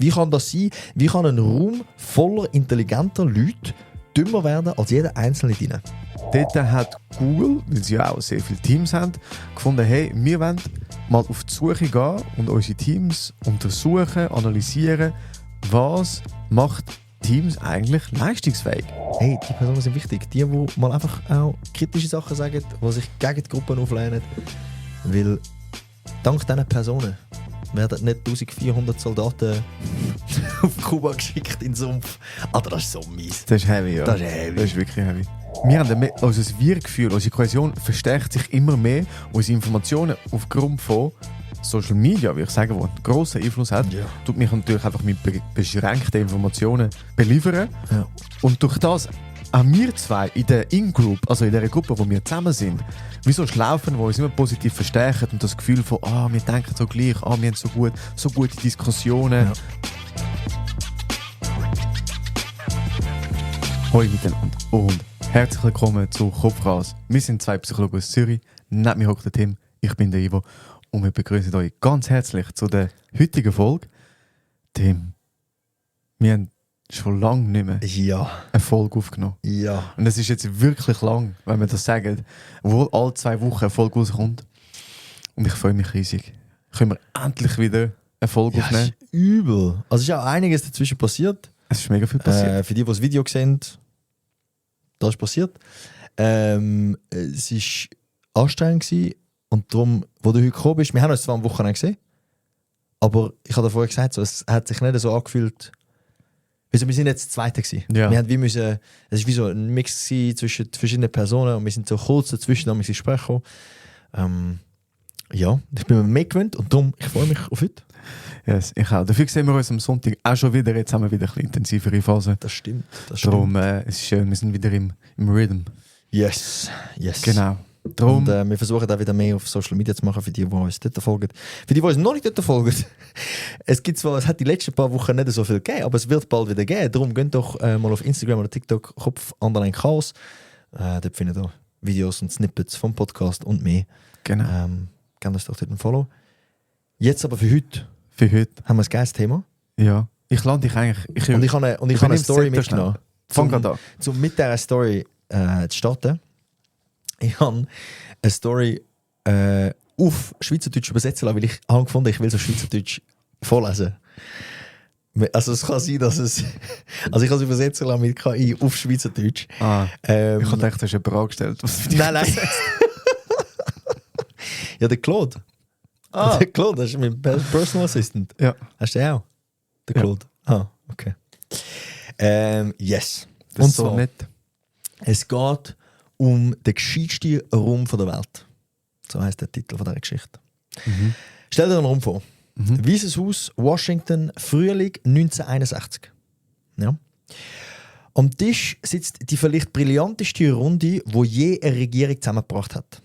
Wie kann das sein? Wie kann ein Raum voller intelligenter Leute dümmer werden als jeder einzelne drin? Dort hat Google, weil sie ja auch sehr viele Teams haben, gefunden, hey, wir wollen mal auf die Suche gehen und unsere Teams untersuchen, analysieren, was macht Teams eigentlich leistungsfähig. Hey, die Personen sind wichtig. Die mal einfach auch kritische Sachen sagen, die sich gegen die Gruppen auflehnen. Weil dank diesen Personen werden nicht 1400 Soldaten auf Kuba geschickt in den Sumpf. Alter, das ist so mies. Das ist heavy, ja. Das ist heavy. Das ist wirklich heavy. Wir haben also das Wir-Gefühl, unsere Kohäsion verstärkt sich immer mehr. Unsere Informationen aufgrund von Social Media, wie ich sagen, die einen grossen Einfluss hat, tut mich natürlich einfach mit beschränkten Informationen beliefern. Ja. Und durch das auch wir zwei in der In-Group, also in der Gruppe, wo wir zusammen sind, wie so Schlaufen, die uns immer positiv verstärken und das Gefühl von, wir denken so gleich, wir haben so gute Diskussionen. Ja. Hallo miteinander und herzlich willkommen zu Kopfras. Wir sind zwei Psychologen aus Zürich. Neben mir hockt der Tim, ich bin der Ivo und wir begrüßen euch ganz herzlich zu der heutigen Folge. Tim, wir haben schon lange nicht mehr eine Folge aufgenommen. Ja. Und es ist jetzt wirklich lang, wenn wir das sagen, obwohl alle 2 Wochen eine Folge rauskommt. Und ich freue mich riesig. Können wir endlich wieder eine Folge aufnehmen? Das ist übel. Also es ist auch einiges dazwischen passiert. Es ist mega viel passiert. Für die das Video sehen, das ist passiert. Es war anstrengend gewesen. Und darum, wo du heute gekommen bist, wir haben uns zwar am Wochenende gesehen, aber ich habe vorher gesagt, so, es hat sich nicht so angefühlt. Also wir sind jetzt das Zweite gewesen. Ja. Wir haben es war wie so ein Mix zwischen verschiedenen Personen und wir sind so kurz dazwischen ins Gespräch gekommen. Ja, ich bin mir mehr gewöhnt und darum, ich freue mich auf heute. Yes, ich auch. Dafür sehen wir uns am Sonntag auch schon wieder. Jetzt haben wir wieder ein bisschen intensivere Phase. Das stimmt. Darum, es ist schön, wir sind wieder im Rhythm. Yes. Genau. Darum, Und wir versuchen auch wieder mehr auf Social Media zu machen für die uns dort folgen. Für die uns noch nicht dort folgen. Es hat die letzten paar Wochen nicht so viel gegeben, aber es wird bald wieder geben. Darum geht doch mal auf Instagram oder TikTok Kopf_Chaos. Dort findet ihr Videos und Snippets vom Podcast und mehr. genau. Gerne uns doch dort ein Follow. Jetzt aber für heute Für heute. haben wir ein geiles Thema. Ja. Ich lade dich eigentlich. Und ich habe eine Story mitgenommen. Fang gerade an. Um mit dieser Story zu starten. Ich habe eine Story auf Schweizerdeutsch übersetzen lassen, weil ich habe gefunden, ich will so Schweizerdeutsch vorlesen. Also es kann sein, dass es... Also ich habe es übersetzen lassen mit KI auf Schweizerdeutsch. Ich habe gedacht, du hast eine Frage gestellt. Was für dich Nein. Ja, der Claude. Der Claude, das ist mein Personal Assistant. Ja. Hast du den auch? Der Claude. Okay. Yes. Das ist so zwar, nett. es geht um den gescheitsten Raum der Welt. So heisst der Titel dieser Geschichte. Stell dir einen Raum vor. Weißes Haus, Washington, Frühling 1961. Ja. Am Tisch sitzt die vielleicht brillanteste Runde, die je eine Regierung zusammengebracht hat.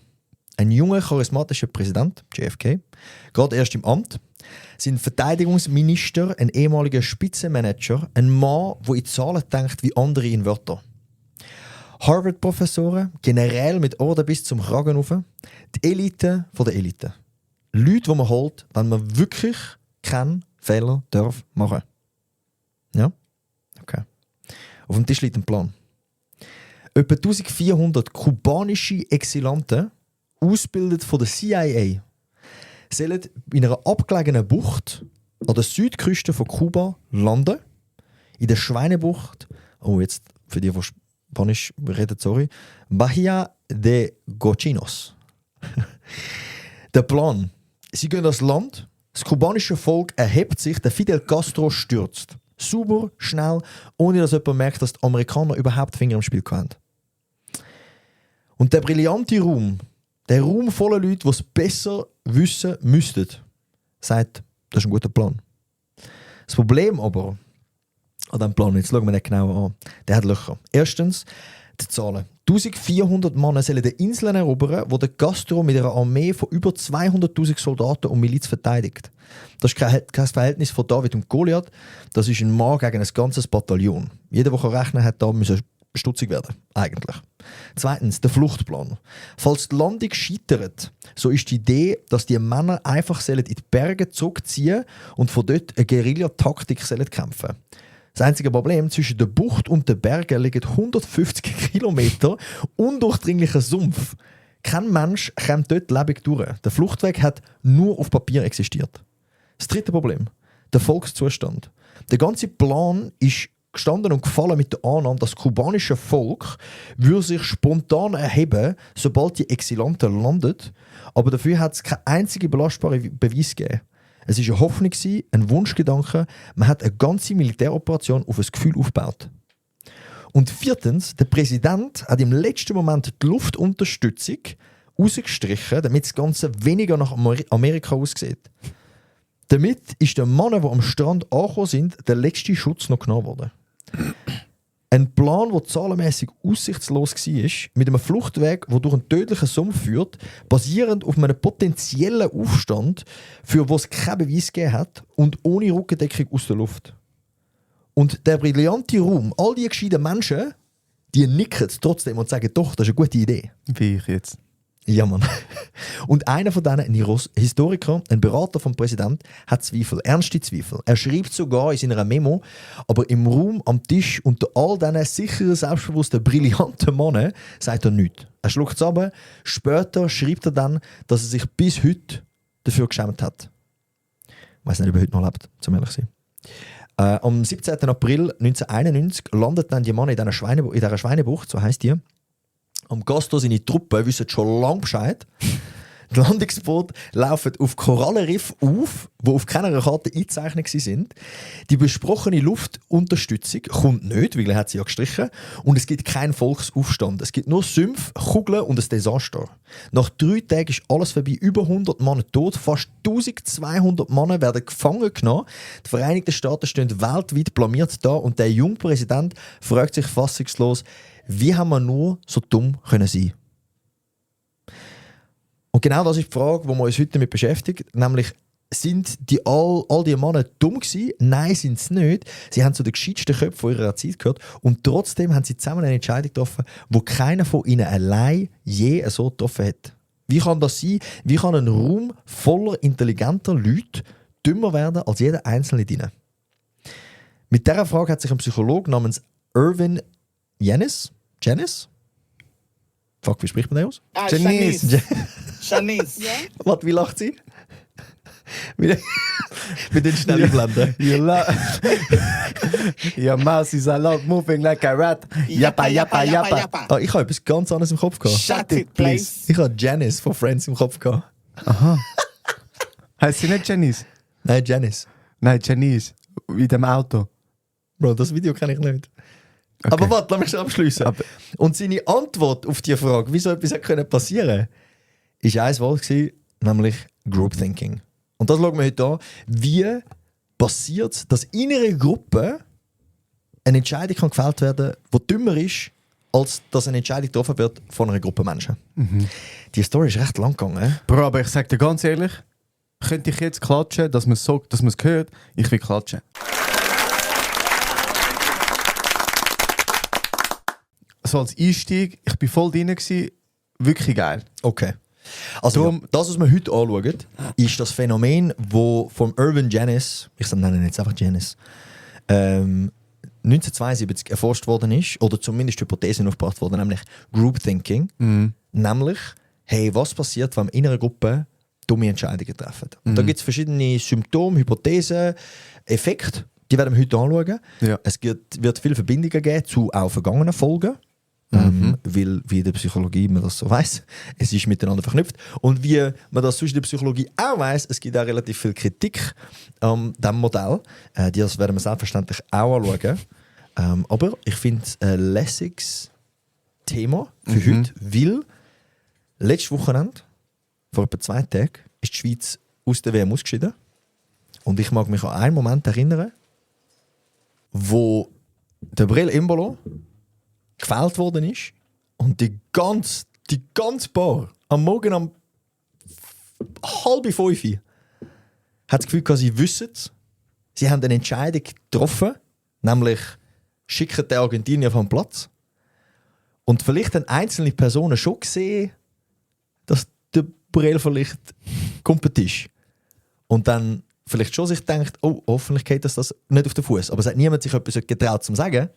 Ein junger, charismatischer Präsident, JFK, gerade erst im Amt, sein Verteidigungsminister, ein ehemaliger Spitzenmanager, ein Mann, der in Zahlen denkt wie andere in Wörtern. Harvard-Professoren, Generäle mit Orden bis zum Kragen rauf, die Elite von der Elite. Leute, die man holt, wenn man wirklich keinen Fehler darf machen. Ja? Okay. Auf dem Tisch liegt ein Plan. Etwa 1400 kubanische Exilanten, ausgebildet von der CIA, sollen in einer abgelegenen Bucht an der Südküste von Kuba landen, in der Schweinebucht, jetzt für die Spanisch reden, sorry, Bahia de Cochinos. Der Plan: Sie gehen das Land, das kubanische Volk erhebt sich, der Fidel Castro stürzt. Sauber, schnell, ohne dass jemand merkt, dass die Amerikaner überhaupt Finger im Spiel haben. Und der brillante Raum, der Raum voller Leute, die es besser wissen müssten, sagt, das ist ein guter Plan. Das Problem aber an diesem Plan, jetzt schauen wir nicht genauer an, der hat Löcher. Erstens, die Zahlen. 1400 Männer sollen die Inseln erobern, wo der Castro mit einer Armee von über 200'000 Soldaten und Miliz verteidigt. Das ist kein Verhältnis von David und Goliath, das ist ein Mann gegen ein ganzes Bataillon. Jeder, der rechnen kann, da müssen stutzig werden, eigentlich. Zweitens, der Fluchtplan. Falls die Landung scheitert, so ist die Idee, dass die Männer einfach in die Berge zurückziehen und von dort eine Guerillataktik kämpfen sollen. Das einzige Problem, zwischen der Bucht und den Bergen liegt 150 Kilometer undurchdringlicher Sumpf. Kein Mensch kommt dort lebendig durch. Der Fluchtweg hat nur auf Papier existiert. Das dritte Problem, der Volkszustand. Der ganze Plan ist gestanden und gefallen mit der Annahme, dass das kubanische Volk würde sich spontan erheben, sobald die Exilanten landen. Aber dafür hat es keine einzige belastbare Beweis gegeben. Es war eine Hoffnung, ein Wunschgedanke. Man hat eine ganze Militäroperation auf ein Gefühl aufgebaut. Und viertens, der Präsident hat im letzten Moment die Luftunterstützung rausgestrichen, damit das Ganze weniger nach Amerika aussieht. Damit ist den Männern, die am Strand angekommen sind, der letzte Schutz noch genommen worden. Ein Plan, der zahlenmässig aussichtslos war, mit einem Fluchtweg, der durch einen tödlichen Sumpf führt, basierend auf einem potenziellen Aufstand, für was es keinen Beweis gegeben hat und ohne Rückendeckung aus der Luft. Und der brillante Raum, all die gescheiten Menschen, die nicken trotzdem und sagen, doch, das ist eine gute Idee. Wie ich jetzt. Ja, Mann. Und einer von denen, ein Historiker, ein Berater vom Präsident, hat Zweifel, ernste Zweifel. Er schreibt sogar in seiner Memo, aber im Raum, am Tisch, unter all diesen sicheren, selbstbewussten, brillanten Männern, sagt er nichts. Er schluckt es ab. Später schreibt er dann, dass er sich bis heute dafür geschämt hat. Ich weiß nicht, ob er heute noch lebt, zum ehrlich zu sein. Am 17. April 1991 landet dann die Männer in dieser Schweinebucht, so heisst die. Am Gasthaus seine Truppen wissen schon lange Bescheid. Die Landungsboote laufen auf Korallenriff auf, die auf keiner Karte eingezeichnet sind. Die besprochene Luftunterstützung kommt nicht, weil er hat sie ja gestrichen. Und es gibt keinen Volksaufstand. Es gibt nur Sümpfe, Kugeln und ein Desaster. Nach 3 Tagen ist alles vorbei. Über 100 Männer tot. Fast 1200 Männer werden gefangen genommen. Die Vereinigten Staaten stehen weltweit blamiert da. Und der junge Präsident fragt sich fassungslos, wie haben wir nur so dumm können sein? Und genau das ist die Frage, die wir uns heute damit beschäftigt. Nämlich, sind all die Männer dumm gewesen? Nein, sind sie nicht. Sie haben zu den gescheitsten Köpfen ihrer Zeit gehört. Und trotzdem haben sie zusammen eine Entscheidung getroffen, die keiner von ihnen allein je so getroffen hat. Wie kann das sein? Wie kann ein Raum voller intelligenter Leute dümmer werden als jeder einzelne drin? Mit dieser Frage hat sich ein Psychologe namens Irvin Janis? Fuck, wie spricht man den aus? Janice. Shanice. Ja? Was, wie lacht sie? Mit den schnellen Blenden. Your mouse is a lot moving like a rat. Yappa, yappa, yappa. Ah, ich habe etwas ganz anderes im Kopf gehabt. Shut it, please. Ich habe Janice von Friends im Kopf gehabt. Aha. Heißt sie nicht Janice? Nein, Janice. Nein, Janice. Wie dem Auto. Bro, das Video kenne ich nicht. Okay. Aber warte, lass mich schon abschliessen. Und seine Antwort auf die Frage, wie so etwas passieren konnte, war ein Wort, nämlich Groupthinking. Und das schauen wir heute an. Wie passiert es, dass in einer Gruppe eine Entscheidung kann gefällt werden kann, die dümmer ist, als dass eine Entscheidung getroffen wird von einer Gruppe Menschen? Die Story ist recht lang gegangen. Bro, aber ich sag dir ganz ehrlich, könnte ich jetzt klatschen, dass man es hört? Ich will klatschen. So als Einstieg, ich war voll drin, wirklich geil. Okay. Also Darum- das, was wir heute anschauen, ist das Phänomen, das von Irvin Janis, ich nenne ihn jetzt einfach Janis, 1972 erforscht worden ist, oder zumindest Hypothesen aufgebracht worden, nämlich Groupthinking. Nämlich, hey, was passiert, wenn wir in einer Gruppe dumme Entscheidungen treffen? Und da gibt es verschiedene Symptome, Hypothesen, Effekte, die werden wir heute anschauen. Ja. Es wird viele Verbindungen geben zu auch vergangenen Folgen. Weil, wie in der Psychologie man das so weiss, es ist miteinander verknüpft. Und wie man das sonst in der Psychologie auch weiss, es gibt auch relativ viel Kritik an diesem Modell. Das werden wir selbstverständlich auch anschauen. Aber ich finde es ein lässiges Thema für heute, weil letztes Wochenende, vor etwa 2 Tagen, ist die Schweiz aus der WM ausgeschieden. Und ich mag mich an einen Moment erinnern, wo der Bril Imbolo gefällt worden ist und die ganze Bar am Morgen um 4:30 hat das Gefühl gehabt, sie wissen es. Sie haben eine Entscheidung getroffen, nämlich schicken den Argentinier vom Platz. Und vielleicht haben einzelne Personen schon gesehen, dass der Borrell vielleicht kumpelt ist. Und dann vielleicht schon sich denkt, oh, hoffentlich geht das nicht auf den Fuß. Aber es hat niemand sich etwas getraut zu sagen.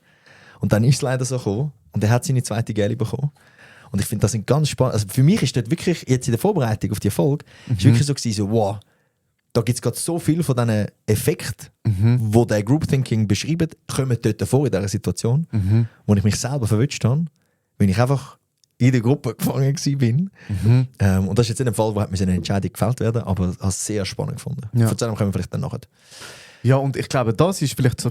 Und dann ist es leider so gekommen. Und er hat seine zweite Gelbe bekommen. Und ich finde, das sind ganz spannend. Also für mich ist das wirklich, jetzt in der Vorbereitung auf die Folge, ist wirklich so gewesen, so, wow, da gibt es gerade so viel von diesen Effekten, wo der Group Thinking beschreibt, kommen dort vor in dieser Situation, wo ich mich selber verwünscht habe, weil ich einfach in der Gruppe gefangen war. Und das ist jetzt nicht ein Fall, wo eine Entscheidung gefällt werden, aber ich habe es sehr spannend gefunden. Ja. Von dem kommen wir vielleicht dann nachher. Ja, und ich glaube, das ist vielleicht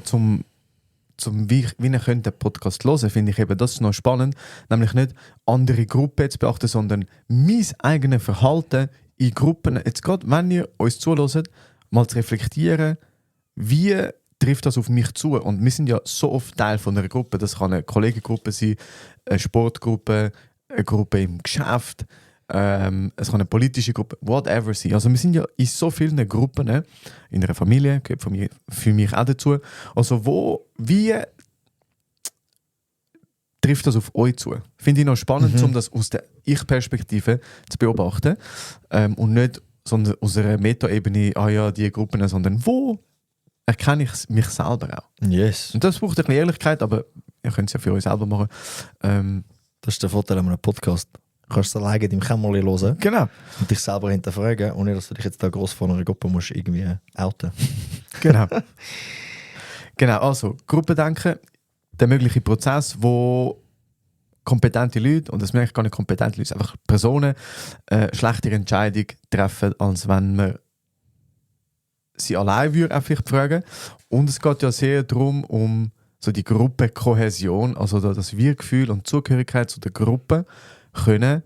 so wie ihr könnt den Podcast hören, finde ich eben, das ist noch spannend, nämlich nicht andere Gruppen zu beachten, sondern mein eigenes Verhalten in Gruppen, jetzt gerade wenn ihr uns zuhört, mal zu reflektieren, wie trifft das auf mich zu? Und wir sind ja so oft Teil von einer Gruppe, das kann eine Kollegengruppe sein, eine Sportgruppe, eine Gruppe im Geschäft, es kann eine politische Gruppe, whatever sein. Also wir sind ja in so vielen Gruppen, in einer Familie, gehört für mich auch dazu. Also wie trifft das auf euch zu? Finde ich noch spannend, um das aus der Ich-Perspektive zu beobachten und nicht sondern aus einer Metaebene, die Gruppen, sondern wo erkenne ich mich selber auch. Yes. Und das braucht ein bisschen Ehrlichkeit, aber ihr könnt es ja für euch selber machen. Das ist der Vorteil an einem Podcast. Du kannst es alleine im Kämmerlein hören Genau. und dich selber hinterfragen, ohne dass du dich jetzt da gross vor einer Gruppe musst irgendwie outen. Genau. Genau, also Gruppendenken, der mögliche Prozess, wo kompetente Leute, und das merke ich gar nicht kompetente Leute, einfach Personen schlechtere Entscheidung treffen, als wenn man sie allein würde auch vielleicht fragen. Und es geht ja sehr darum, um so die Gruppenkohäsion, also das Wir-Gefühl und Zugehörigkeit zu der Gruppe können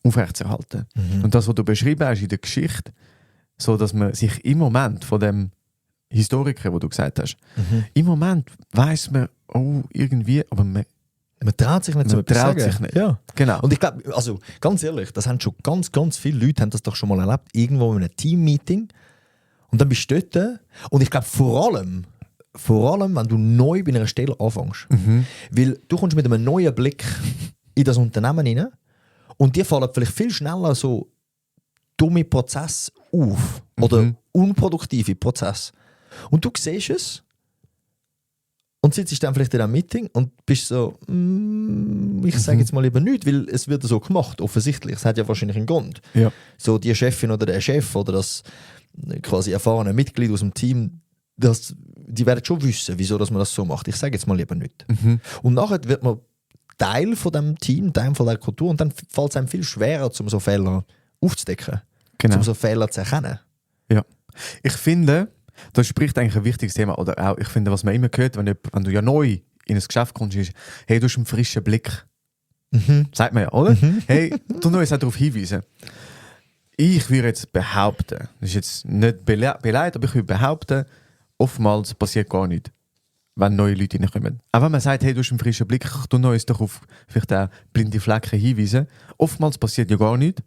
aufrechtzuerhalten. Und das, was du beschrieben hast in der Geschichte, so dass man sich im Moment von dem Historiker, wo du gesagt hast, im Moment weiss man, oh, irgendwie, aber man traut sich nicht zu etwas traut sagen. sich nicht. Ja. Genau. Und ich glaube, also ganz ehrlich, das haben schon ganz, ganz viele Leute haben das doch schon mal erlebt, irgendwo in einem Team-Meeting. Und dann bist du dort. Und ich glaube, vor allem, wenn du neu bei einer Stelle anfängst. Weil du kommst mit einem neuen Blick in das Unternehmen rein und dir fallen vielleicht viel schneller so dumme Prozesse auf oder unproduktive Prozesse. Und du siehst es und sitzt dann vielleicht in einem Meeting und bist so, ich sage jetzt mal lieber nichts, weil es wird so gemacht, offensichtlich. Es hat ja wahrscheinlich einen Grund. Ja. So die Chefin oder der Chef oder das quasi erfahrene Mitglied aus dem Team, die werden schon wissen, wieso dass man das so macht. Ich sage jetzt mal lieber nicht. Und nachher wird man Teil von dem Team, Teil von der Kultur und dann fällt es einem viel schwerer, um so Fehler aufzudecken, Genau. um so Fehler zu erkennen. Ja. Ich finde, das spricht eigentlich ein wichtiges Thema. Oder auch, ich finde, was man immer hört, wenn du ja neu in ein Geschäft kommst, ist, hey, du hast einen frischen Blick. Sagt man ja, oder? Hey, du noch jetzt darauf hinweisen. Ich würde jetzt behaupten, das ist jetzt nicht beleidigt, aber ich würde behaupten, oftmals passiert gar nichts, wenn neue Leute reinkommen. Auch wenn man sagt, hey, du hast einen frischen Blick, du noch jetzt doch auf vielleicht auch blinde Flecken hinweisen. Oftmals passiert ja gar nichts.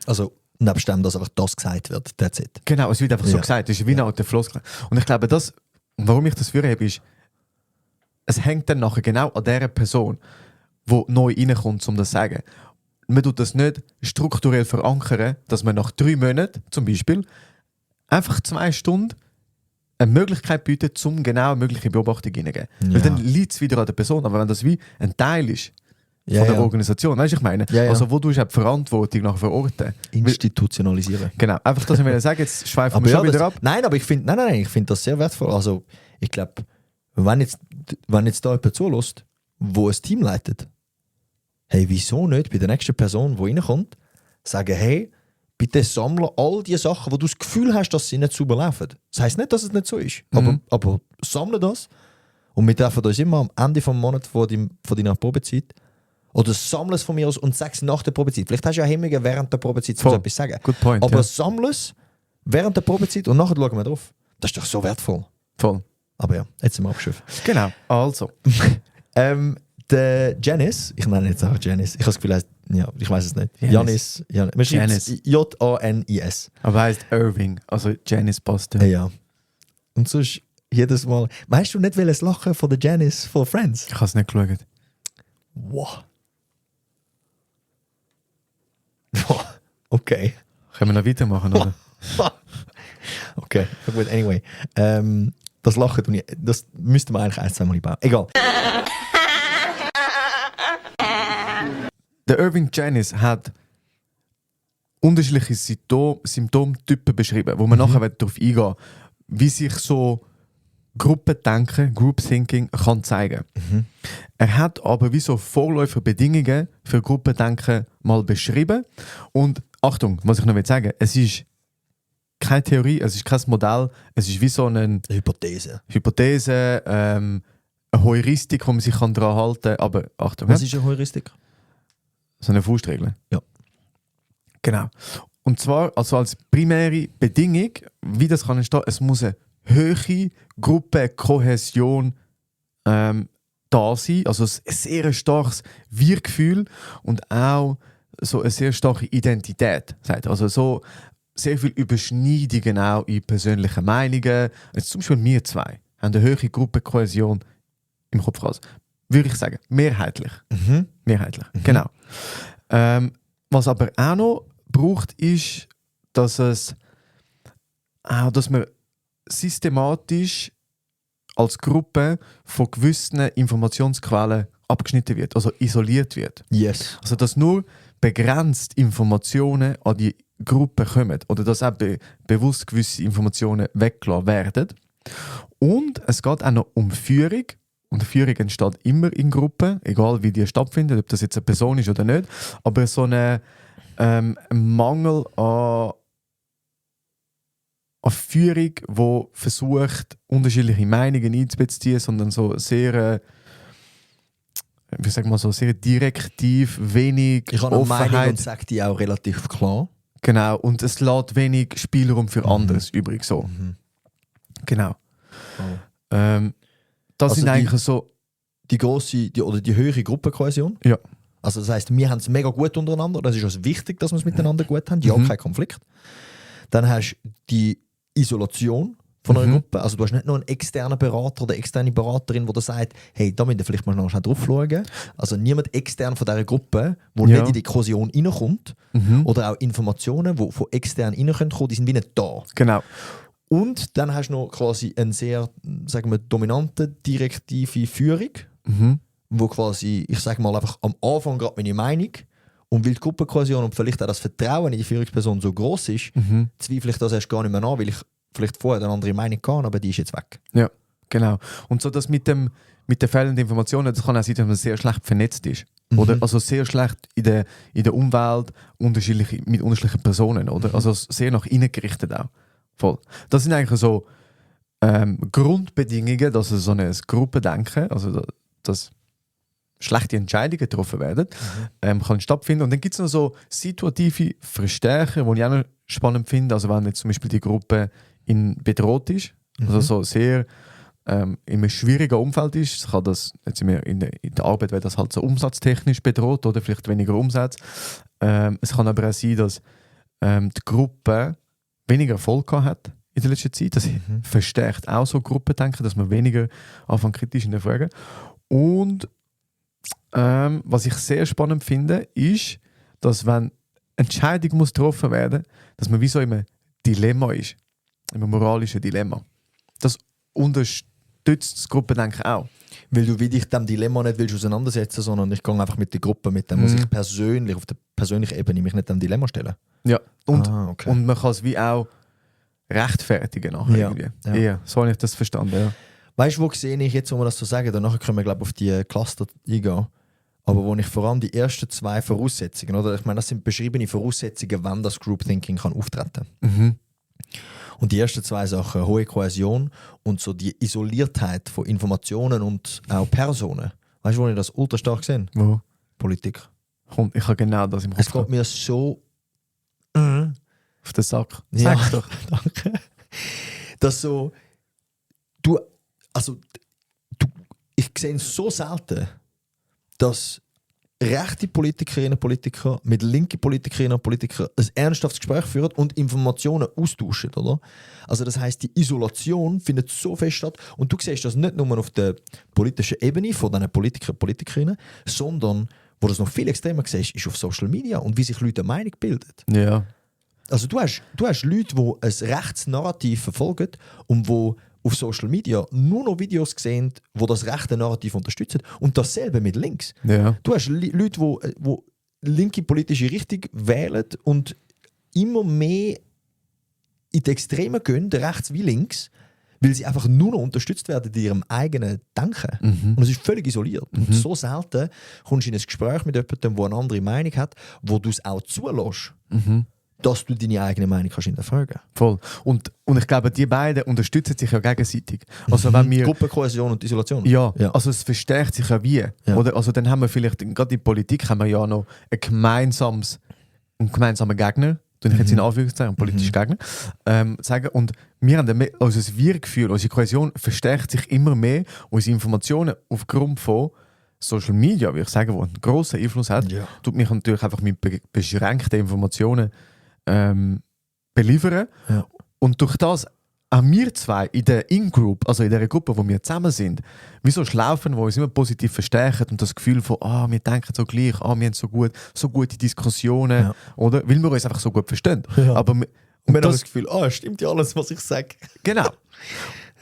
Also nebst dem, dass einfach das gesagt wird, that's it. Genau, es wird einfach so gesagt, das ist wie eine Floskel. Und ich glaube, warum ich das vorhebe, ist, es hängt dann nachher genau an der Person, die neu reinkommt, um das zu sagen. Man tut das nicht strukturell verankern, dass man nach 3 Monaten zum Beispiel einfach 2 Stunden eine Möglichkeit bietet, um genau mögliche Beobachtungen hineinzugeben. Ja. Weil dann liegt es wieder an der Person. Aber wenn das wie ein Teil ist von der Organisation, weißt du, ich meine? Ja, ja. Also wo du hast die Verantwortung nach verorten. Institutionalisieren. Genau, einfach, dass ich mir sagen, jetzt schweifen wir schon wieder ab. Nein, aber ich finde das sehr wertvoll. Also ich glaube, wenn jetzt da jemand zulässt, wo ein Team leitet, hey, wieso nicht bei der nächsten Person, die reinkommt, sagen, hey, bitte sammle all die Sachen, wo du das Gefühl hast, dass sie nicht sauber laufen. Das heisst nicht, dass es nicht so ist, aber sammle das und wir treffen uns immer am Ende des Monats von deiner Probezeit oder sammle es von mir aus und sag es nach der Probezeit. Vielleicht hast du ja Hemmungen während der Probezeit, um etwas zu sagen. Good point, aber ja. sammle es während der Probezeit und nachher schauen wir drauf. Das ist doch so wertvoll. Voll. Aber ja, jetzt sind wir abgeschwiffen. Genau, also. Der Janice, ich nenne jetzt auch Janice, ich habe das Gefühl, ich weiß es nicht. Janis. Janis. Man schreibt Janis. Janis. Aber er heißt Irving, also Janice passt. Ja. Und sonst jedes Mal. Meinst du nicht das Lachen von der Janice von Friends? Ich habe es nicht geschaut. Wow. Okay. Können wir noch weitermachen, oder? Okay, na gut, anyway. Das Lachen, das müsste man eigentlich ein, zweimal einbauen. Egal. Der Irving Janis hat unterschiedliche Symptomtypen beschrieben, wo man nachher darauf eingehen, wie sich so Gruppendenken, Group Thinking kann zeigen. Er hat aber wie so Vorläuferbedingungen für Gruppendenken mal beschrieben. Und Achtung, was ich noch sagen will, es ist keine Theorie, es ist kein Modell, es ist wie so eine Hypothese, eine Heuristik, wo man sich daran halten kann. Aber Achtung, Was ist eine Heuristik? so eine Faustregel. Ja. Genau. Und zwar also als primäre Bedingung, wie das kann entstehen, es muss eine hohe Gruppenkohäsion da sein, also ein sehr starkes Wir-Gefühl und auch so eine sehr starke Identität. Sagt er. Also so sehr viele Überschneidungen auch in persönlichen Meinungen. Jetzt zum Beispiel wir zwei haben eine hohe Gruppenkohäsion im Kopf raus. Würde ich sagen, mehrheitlich. Mehrheitlich, genau. Was aber auch noch braucht, ist, dass man systematisch als Gruppe von gewissen Informationsquellen abgeschnitten wird, also isoliert wird. Yes. Also dass nur begrenzt Informationen an die Gruppe kommen oder dass auch bewusst gewisse Informationen weggelassen werden. Und es geht auch noch um Führung. Und Führung entsteht immer in Gruppen, egal wie die stattfindet, ob das jetzt eine Person ist oder nicht. Aber so ein Mangel an Führung, die versucht, unterschiedliche Meinungen einzubeziehen, sondern so sehr, wie sag mal so, sehr direktiv, wenig Ich habe eine Meinung Offenheit. und sage die auch relativ klar. Genau, und es lässt wenig Spielraum für anderes übrig. So. Genau. Das Also sind eigentlich so. Die höhere Gruppenkohäsion. Ja. Also das heisst, wir haben es mega gut untereinander. Das ist uns wichtig, dass wir es miteinander gut haben. Ja, kein Konflikt. Dann hast du die Isolation von einer Gruppe. Also du hast nicht nur einen externen Berater oder externe Beraterin, die sagt, hey, da müssen wir vielleicht mal noch schnell drauf schauen. Also niemand extern von dieser Gruppe, der nicht in die Kohäsion reinkommt. Oder auch Informationen, die von extern reinkommen, die sind wie nicht da. Genau. Und dann hast du noch quasi eine sehr, sagen wir, dominante, direktive Führung, wo quasi, ich sage mal einfach am Anfang gerade meine Meinung und weil die Gruppenkohäsion und vielleicht auch das Vertrauen in die Führungsperson so groß ist, zweifle ich das erst gar nicht mehr an, weil ich vielleicht vorher eine andere Meinung hatte, aber die ist jetzt weg. Ja, genau. Und so das mit den fehlenden Informationen, das kann auch sein, dass man sehr schlecht vernetzt ist. Oder? Also sehr schlecht in der Umwelt, mit unterschiedlichen Personen. Oder? Also sehr nach innen gerichtet auch. Voll. Das sind eigentlich so Grundbedingungen, dass so ein Gruppendenken, also dass schlechte Entscheidungen getroffen werden, kann stattfinden. Und dann gibt es noch so situative Verstärker, die ich auch noch spannend finde. Also wenn jetzt zum Beispiel die Gruppe bedroht ist, also so sehr in einem schwierigen Umfeld ist, kann das jetzt in der Arbeit wäre das halt so umsatztechnisch bedroht oder vielleicht weniger Umsatz. Es kann aber auch sein, dass die Gruppe weniger Erfolg gehabt hat in der letzten Zeit. Das verstärkt auch so Gruppendenken, dass man weniger anfängt kritisch hinterfragen. Und was ich sehr spannend finde, ist, dass wenn Entscheidung muss getroffen werden, dass man wie so in einem Dilemma ist. In einem moralischen Dilemma. Das unterstützt das Gruppendenken auch. Weil du dich dem Dilemma nicht willst auseinandersetzen, sondern ich gehe einfach mit der Gruppe, mit dem muss ich persönlich, auf der persönlichen Ebene mich nicht dem Dilemma stellen. Ja, und man kann es wie auch rechtfertigen nachher irgendwie. Ja, so habe ich das verstanden, ja. Weißt du, wo sehe ich jetzt, wo wir das so sagen, danach können wir, glaube ich, auf die Cluster eingehen, aber wo ich vor allem die ersten zwei Voraussetzungen, oder ich meine, das sind beschriebene Voraussetzungen, wann das Group Thinking kann auftreten kann. Und die ersten zwei Sachen, hohe Kohäsion und so die Isoliertheit von Informationen und auch Personen. Weißt du, wo ich das ultra stark sehe? Wo? Politik. Und ich habe genau das im Kopf. Es geht mir so auf den Sack. Ja, Sag's doch. danke. Dass so, ich sehe es so selten, dass rechte Politikerinnen und Politiker mit linken Politikerinnen und Politikern ein ernsthaftes Gespräch führen und Informationen austauschen, oder? Also das heisst, die Isolation findet so fest statt und du siehst das nicht nur auf der politischen Ebene von diesen Politikern und Politikerinnen, sondern Wo das noch viel extremer siehst, ist auf Social Media und wie sich Leute eine Meinung bilden. Ja. Also du hast Leute, die ein Rechtsnarrativ verfolgen und die auf Social Media nur noch Videos sehen, die das rechte Narrativ unterstützen. Und dasselbe mit links. Ja. Du hast Leute, die linke politische Richtung wählen und immer mehr in die Extreme gehen, rechts wie links, weil sie einfach nur noch unterstützt werden in ihrem eigenen Denken. Und es ist völlig isoliert. Und so selten kommst du in ein Gespräch mit jemandem, der eine andere Meinung hat, wo du es auch zulässt, dass du deine eigene Meinung kannst hinterfragen. Voll. Und ich glaube, die beiden unterstützen sich ja gegenseitig. Also wenn wir... Gruppenkohäsion und Isolation. Ja, also es verstärkt sich ja wie. Ja. Oder? Also dann haben wir vielleicht, gerade in der Politik haben wir ja noch einen gemeinsamen Gegner, ich jetzt in Anführungszeichen, politischen Gegner, sagen. Und wir haben also das Wir-Gefühl, unsere Kohäsion verstärkt sich immer mehr. Unsere Informationen aufgrund von Social Media, würde ich sagen, die einen grossen Einfluss hat, tut mich natürlich einfach mit beschränkten Informationen beliefern. Ja. Und durch das auch wir zwei in der In-Group, also in der Gruppe, wo wir zusammen sind, wie so schlaufen, wo uns immer positiv verstärken und das Gefühl von, wir denken so gleich, wir haben so gute Diskussionen, oder? Weil wir uns einfach so gut verstehen. Ja. Aber Und wir haben das Gefühl, stimmt ja alles, was ich sage. Genau.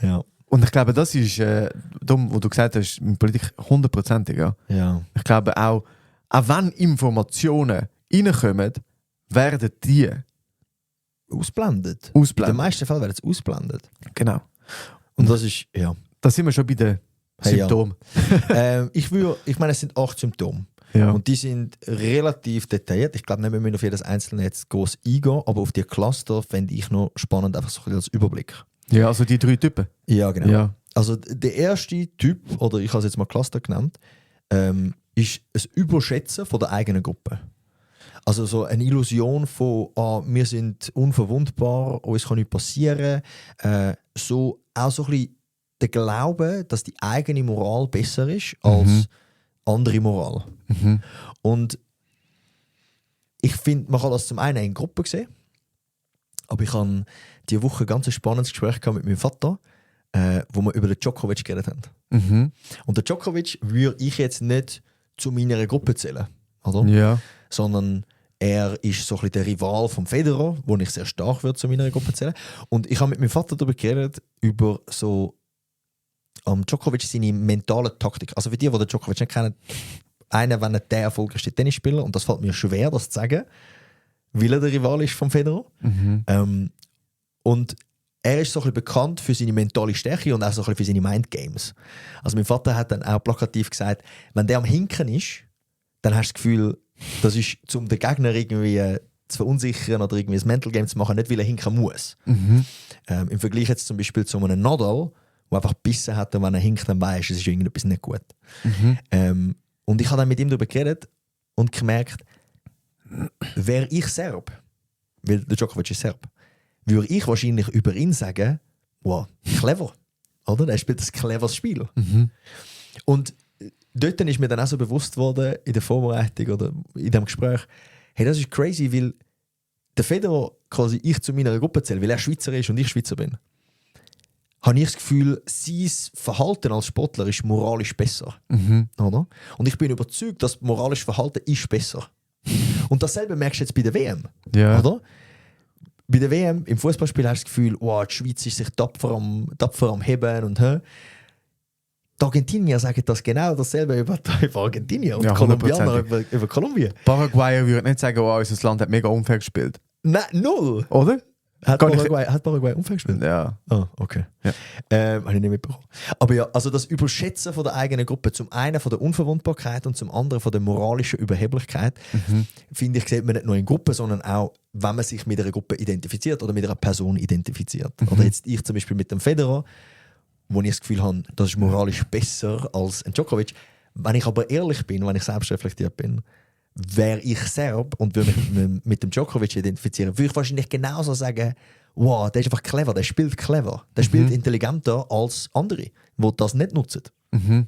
Ja. Und ich glaube, das ist, darum, wo du gesagt hast, in Politik 100%ig. Ja. Ja. Ich glaube auch wenn Informationen reinkommen, werden die Ausblendet. ausblendet. In den meisten Fällen werden es ausblendet. Genau. Und das ist, ja. Da sind wir schon bei den Hey, ja. Symptomen. Ich meine, es sind 8 Symptome. Ja. Und die sind relativ detailliert. Ich glaube nicht, wir müssen auf jedes einzelne jetzt groß eingehen, aber auf die Cluster fände ich noch spannend, einfach so ein bisschen als Überblick. Ja, also die 3 Typen. Ja, genau. Ja. Also der erste Typ, oder ich habe es jetzt mal Cluster genannt, ist das Überschätzen von der eigenen Gruppe. Also so eine Illusion von, wir sind unverwundbar, uns kann nichts passieren. So, auch so ein bisschen der Glaube, dass die eigene Moral besser ist als andere Moral. Und ich finde, man kann das zum einen in Gruppen sehen, aber ich habe diese Woche ein ganz spannendes Gespräch gehabt mit meinem Vater, wo wir über den Djokovic geredet haben. Und der Djokovic würde ich jetzt nicht zu meiner Gruppe zählen, oder? Ja. Sondern er ist so ein bisschen der Rival vom Federer, wo ich sehr stark würde zu meiner Gruppe zählen. Und ich habe mit meinem Vater darüber geredet, über so Djokovic seine mentale Taktik. Also für die den Djokovic nicht kennen, wenn er der erfolgreichste Tennisspieler, und das fällt mir schwer, das zu sagen, weil er der Rival ist vom Federer. Und er ist so ein bisschen bekannt für seine mentale Stärke und auch so ein bisschen für seine Mindgames. Also mein Vater hat dann auch plakativ gesagt, wenn der am Hinken ist, dann hast du das Gefühl, das ist, um den Gegner irgendwie zu verunsichern oder irgendwie ein Mental Game zu machen, nicht weil er hinken muss. Im Vergleich jetzt zum Beispiel zu einem Nadal, der einfach Bissen hat und wenn er hinkt, dann weisst, es ist irgendetwas nicht gut. Und ich habe dann mit ihm darüber geredet und gemerkt, wäre ich Serb, weil der Djokovic ist Serb, würde ich wahrscheinlich über ihn sagen, wow, clever. Oder? Er spielt ein cleveres Spiel. Und dort ist mir dann auch so bewusst worden, in der Vorbereitung oder in dem Gespräch, hey, das ist crazy, weil der Federer quasi ich zu meiner Gruppe zähle, weil er Schweizer ist und ich Schweizer bin. Habe ich das Gefühl, sein Verhalten als Sportler ist moralisch besser. Oder? Und ich bin überzeugt, dass moralisches Verhalten ist besser. Und dasselbe merkst du jetzt bei der WM. Ja. Oder? Bei der WM, im Fußballspiel hast du das Gefühl, wow, die Schweiz ist sich tapfer am Heben und die Argentinier sagen das genau dasselbe über Argentinien und die Kolumbianer über Kolumbien. Paraguayer würde nicht sagen, unser Land hat mega unfair gespielt. Nein, null! Oder? Hat Paraguay unfair gespielt? Ja. Ah, okay. Ja. Habe ich nicht mitbekommen. Aber ja, also das Überschätzen von der eigenen Gruppe, zum einen von der Unverwundbarkeit und zum anderen von der moralischen Überheblichkeit, finde ich, sieht man nicht nur in Gruppen, sondern auch, wenn man sich mit einer Gruppe identifiziert oder mit einer Person identifiziert. Oder jetzt ich zum Beispiel mit dem Federer, wo ich das Gefühl habe, das ist moralisch besser als ein Djokovic. Wenn ich aber ehrlich bin, wenn ich selbstreflektiert bin, wäre ich Serb und würde mich mit dem Djokovic identifizieren, würde ich wahrscheinlich genauso sagen, wow, der ist einfach clever, der spielt clever, der spielt intelligenter als andere, die das nicht nutzen.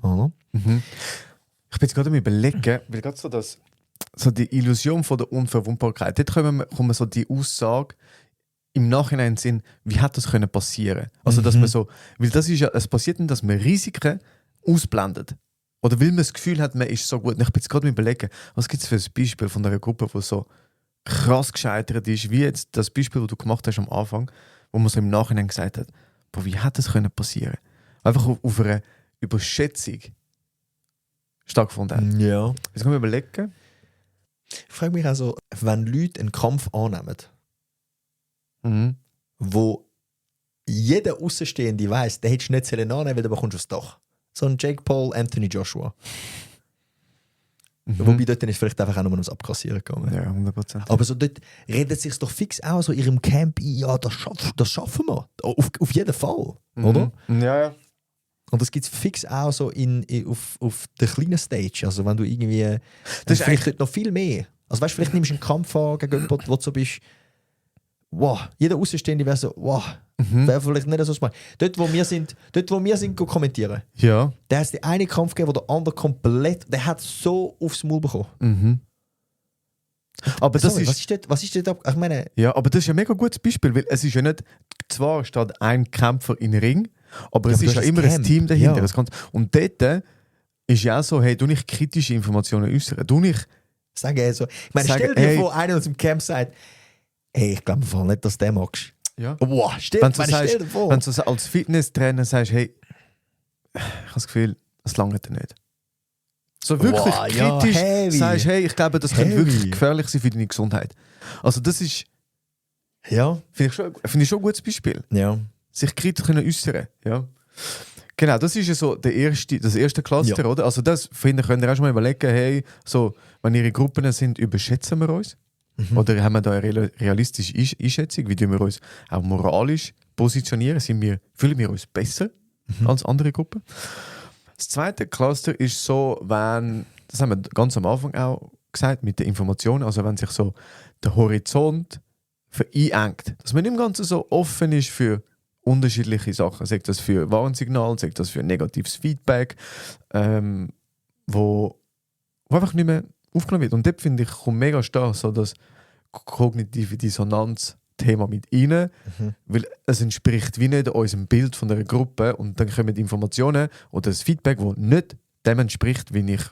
Oder? Ich bin jetzt gerade am Überlegen, weil gerade so die Illusion von der Unverwundbarkeit, dort kommen so die Aussage im Nachhinein Sinn, wie hat das können passieren? Also dass man so, weil das ist ja, es passiert nicht, dass man Risiken ausblendet. Oder weil man das Gefühl hat, man ist so gut. Und ich bin jetzt gerade überlegen, was gibt es für ein Beispiel von einer Gruppe, die so krass gescheitert ist, wie jetzt das Beispiel, das du gemacht hast am Anfang, wo man so im Nachhinein gesagt hat, boah, wie hätte das können passieren? Einfach auf einer Überschätzung stattgefunden hat. Ja. Jetzt können wir überlegen. Ich frage mich also, wenn Leute einen Kampf annehmen, Mhm. wo jeder Außenstehende weiss, der hättest du nicht annehmen, weil du bekommst aufs Dach. So ein Jake Paul, Anthony Joshua. Wobei dort dann ist vielleicht einfach auch nur ums Abkassieren gegangen. Ja, 100%. Aber so dort redet sich doch fix auch so in ihrem Camp ein, ja, das schaffen wir. Auf jeden Fall, oder? Ja, ja. Und das gibt es fix auch so auf der kleinen Stage. Also wenn du irgendwie... Das Das ist ist vielleicht dort noch viel mehr. Also weißt du, vielleicht nimmst du einen Kampf an gegen jemanden, wo du so bist... Wow, jeder Außenstehende wäre so, wow, wäre vielleicht nicht so smart. Dort, wo wir sind kommentieren, Ja. da hat es den einen Kampf gegeben, wo der andere komplett... Der hat so aufs Maul bekommen. Mhm. Aber das Sorry, ist, was ist dort ab? Ich meine... ja, aber das ist ein mega gutes Beispiel, weil es ist ja nicht, zwar steht ein Kämpfer in den Ring, aber Ja, es aber ist du ja hast immer ein ein Camp. Team dahinter. Ja. Das kann, und dort ist ja auch so, hey, du nicht kritische Informationen äußern, du nicht, Sagen also, ich meine, Sagen, stell dir hey. vor, einer aus dem Camp sagt, hey, ich glaube voll nicht, dass du den magst. ja. Wow, stell Wenn du, stell dir sagst, vor. wenn du so als Fitnesstrainer sagst, hey, ich habe das Gefühl, das langt dir nicht. So wirklich Wow, ja, kritisch heavy. sagst, hey, ich glaube, das könnte wirklich Heavy. gefährlich sein für deine Gesundheit. Also das ist, Ja, finde ich schon ein gutes Beispiel. ja. Sich kritisch können äußern. Ja. Genau, das ist ja so das erste Cluster, Ja. oder? Also das, finde ich, könnt ihr auch schon mal überlegen, hey, so, wenn ihre Gruppen sind, überschätzen wir uns? Oder haben wir da eine realistische Einschätzung? Wie tun wir uns auch moralisch positionieren? Fühlen wir uns besser als andere Gruppen? Das zweite Cluster ist so, wenn, das haben wir ganz am Anfang auch gesagt, mit den Informationen, also wenn sich so der Horizont vereinengt, dass man im Ganzen so offen ist für unterschiedliche Sachen, sagt das für Warnsignal, sagt das für negatives Feedback, wo einfach nicht mehr aufgenommen wird. Und dort finde ich, kommt mega stark so das kognitive Dissonanz-Thema mit rein, weil es entspricht wie nicht unserem Bild von einer Gruppe und dann kommen die Informationen oder das Feedback, das nicht dem entspricht, wie ich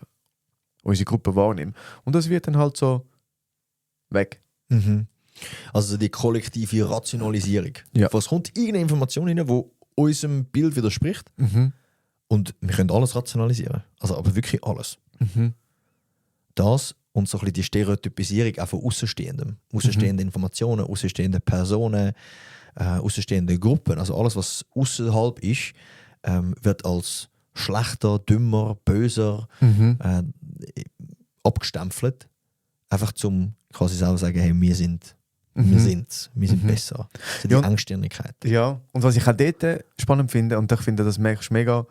unsere Gruppe wahrnehme. Und das wird dann halt so weg. Mhm. Also die kollektive Rationalisierung. Ja. Es kommt irgendeine Information rein, die unserem Bild widerspricht und wir können alles rationalisieren. Also aber wirklich alles. Das und so ein bisschen die Stereotypisierung auch von Außenstehenden. Außenstehende Informationen, außenstehende Personen, außenstehende Gruppen. Also alles, was außerhalb ist, wird als schlechter, dümmer, böser abgestempelt. Einfach zum quasi selber sagen, hey, wir sind besser. Also die Ja. Engstirnigkeit. Ja, und was ich auch dort spannend finde, und ich finde, das merkst du mega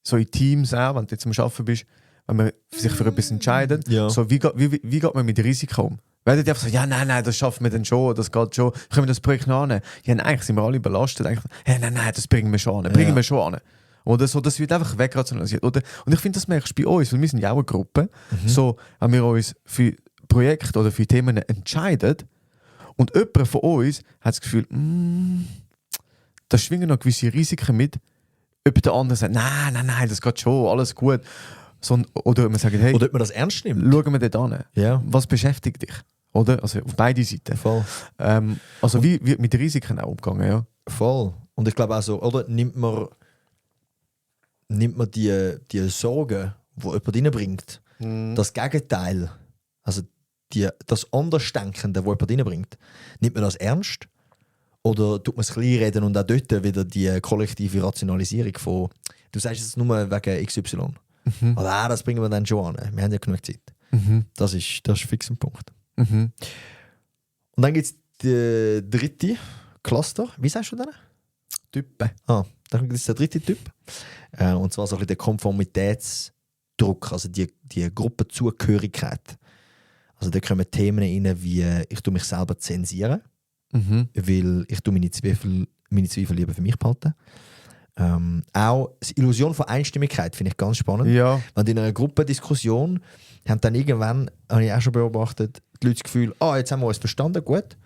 so in Teams auch, wenn du jetzt am Arbeiten bist, wenn man sich für etwas entscheidet, Ja. so, wie geht man mit Risiken um? Werden die einfach so, ja, nein, das schaffen wir dann schon, das geht schon, können wir das Projekt noch an? Ja, nein, eigentlich sind wir alle überlastet. Eigentlich, hey, nein, das bringen wir schon an, bringen wir schon an. Oder so, das wird einfach wegrationalisiert. Und ich finde, das merkst du bei uns, weil wir sind ja auch eine Gruppe. So, wenn wir uns für Projekte oder für Themen entscheiden und jemand von uns hat das Gefühl, da schwingen noch gewisse Risiken mit, ob der andere sagt, nein, das geht schon, alles gut. So, oder man sagt, hey, Oder ob man das ernst nimmt. schauen wir dort an. Ja, Was beschäftigt dich? Oder? Also auf beide Seiten. voll. Also wie wird mit Risiken auch umgegangen, ja? Voll. Und ich glaube auch so, oder nimmt man die Sorgen, die jemand reinbringt, das Gegenteil, also das Andersdenkende, das jemand reinbringt, nimmt man das ernst? Oder tut man es kleinreden und auch dort wieder die kollektive Rationalisierung von, du sagst es nur wegen XY. Aber das bringen wir dann schon an. Wir haben ja genug Zeit. Das ist fix ein Punkt. Und dann gibt es den dritten Cluster. Wie sagst du den? Typen. Dann gibt es den dritten Typ. Und zwar so ein bisschen der Konformitätsdruck, also die Gruppenzugehörigkeit. Also da kommen Themen rein wie ich tue mich selber zensieren, weil ich tue meine Zweifel lieber für mich behalten. Auch die Illusion von Einstimmigkeit finde ich ganz spannend. Ja. Wenn in einer Gruppendiskussion haben dann irgendwann, habe ich auch schon beobachtet, die Leute das Gefühl, jetzt haben wir uns verstanden, gut.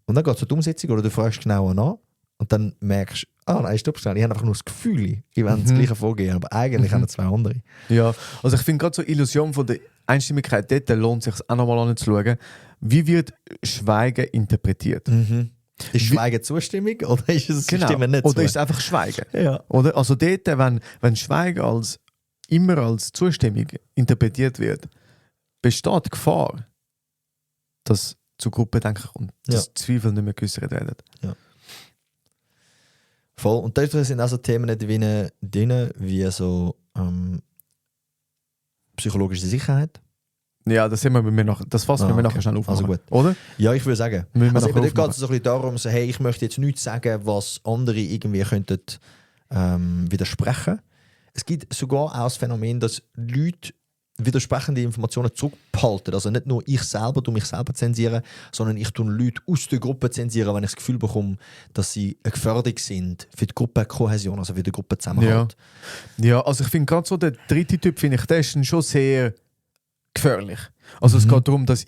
Und dann geht es zur Umsetzung oder du fragst genauer nach und dann merkst du, nein, stopp schnell. Ich habe einfach nur das Gefühl, ich werde das gleiche vorgehen, aber eigentlich haben wir zwei andere. Ja, also ich finde gerade so Illusion von der Einstimmigkeit, dort lohnt es sich auch nochmal anzuschauen. Wie wird Schweigen interpretiert? Ist Schweigen Zustimmung oder ist es Genau. Stimmen nicht Oder zu? ist es einfach Schweigen? Ja. Oder? Also dort, wenn Schweigen immer als Zustimmung interpretiert wird, besteht die Gefahr, dass zu Gruppendenken kommt, dass Zweifel nicht mehr geäußert werden. Voll. Und da sind auch so Themen drin, wie so psychologische Sicherheit. Ja, das, das fassen wir nachher schnell auf. Also gut. Oder? Ja, ich würde sagen. Müssen wir Also nachher dort geht aufmachen. es so ein bisschen darum, so, hey, ich möchte jetzt nichts sagen, was andere irgendwie könnten widersprechen. Es gibt sogar auch das Phänomen, dass Leute widersprechende Informationen zurückhalten. Also nicht nur ich selber mich selber zensieren, sondern ich tue Leute aus der Gruppe zensieren, wenn ich das Gefühl bekomme, dass sie eine Gefährdung sind für die Gruppenkohäsion, also für die Gruppenzusammenhalt. Ja, also ich finde gerade so der dritte Typ, finde ich, der ist schon sehr gefährlich. Also es geht darum, dass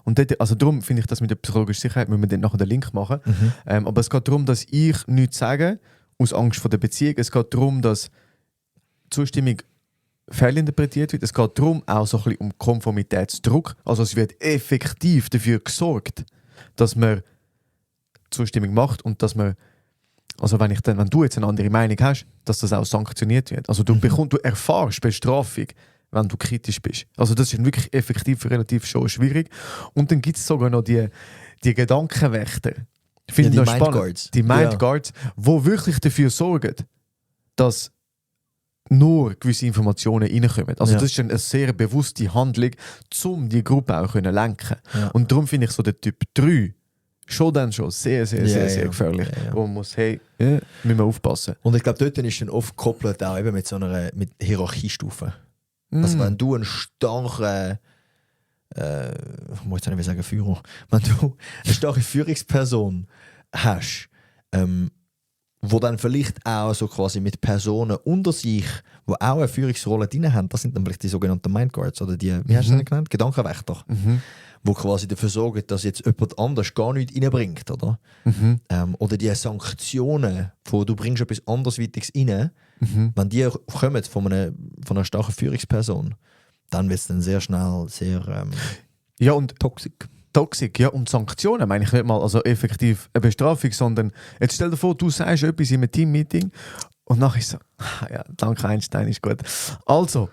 und dort, also darum finde ich das mit der psychologischen Sicherheit, müssen wir dann nachher den Link machen, aber es geht darum, dass ich nichts sage, aus Angst vor der Beziehung. Es geht darum, dass Zustimmung fehlinterpretiert wird. Es geht darum, auch so ein bisschen um Konformitätsdruck. Also es wird effektiv dafür gesorgt, dass man Zustimmung macht und dass man, also wenn du jetzt eine andere Meinung hast, dass das auch sanktioniert wird. Also du erfährst Bestrafung, wenn du kritisch bist. Also das ist wirklich effektiv relativ schon schwierig. Und dann gibt es sogar noch die Gedankenwächter. Finde ich die noch Mind spannend. Guards. Die Mind Guards, die wirklich dafür sorgen, dass nur gewisse Informationen reinkommen. Also das ist eine sehr bewusste Handlung, um die Gruppe auch zu lenken. Ja. Und darum finde ich so den Typ 3 schon sehr gefährlich. Ja. Wo man muss, müssen wir aufpassen. Und ich glaube, dort ist dann oft gekoppelt auch eben mit so einer mit Hierarchiestufen. Also wenn du einen starken ich muss jetzt nicht sagen Führer, wenn du eine starke Führungsperson hast, wo dann vielleicht auch so quasi mit Personen unter sich, die auch eine Führungsrolle drin haben, das sind dann vielleicht die sogenannten Mindguards oder die, wie hast du das genannt? Gedankenwächter, wo quasi dafür sorgen, dass jetzt jemand anders gar nichts reinbringt, oder? Oder die Sanktionen, wo du bringst etwas andersweitiges rein, wenn die kommen von einer starken Führungsperson, dann wird es dann sehr schnell sehr Ja, und toxisch. ja, und Sanktionen meine ich nicht mal also effektiv eine Bestrafung, sondern jetzt stell dir vor, du sagst etwas in einem Teammeeting und nachher ist so, ja, danke Einstein, ist gut. Also,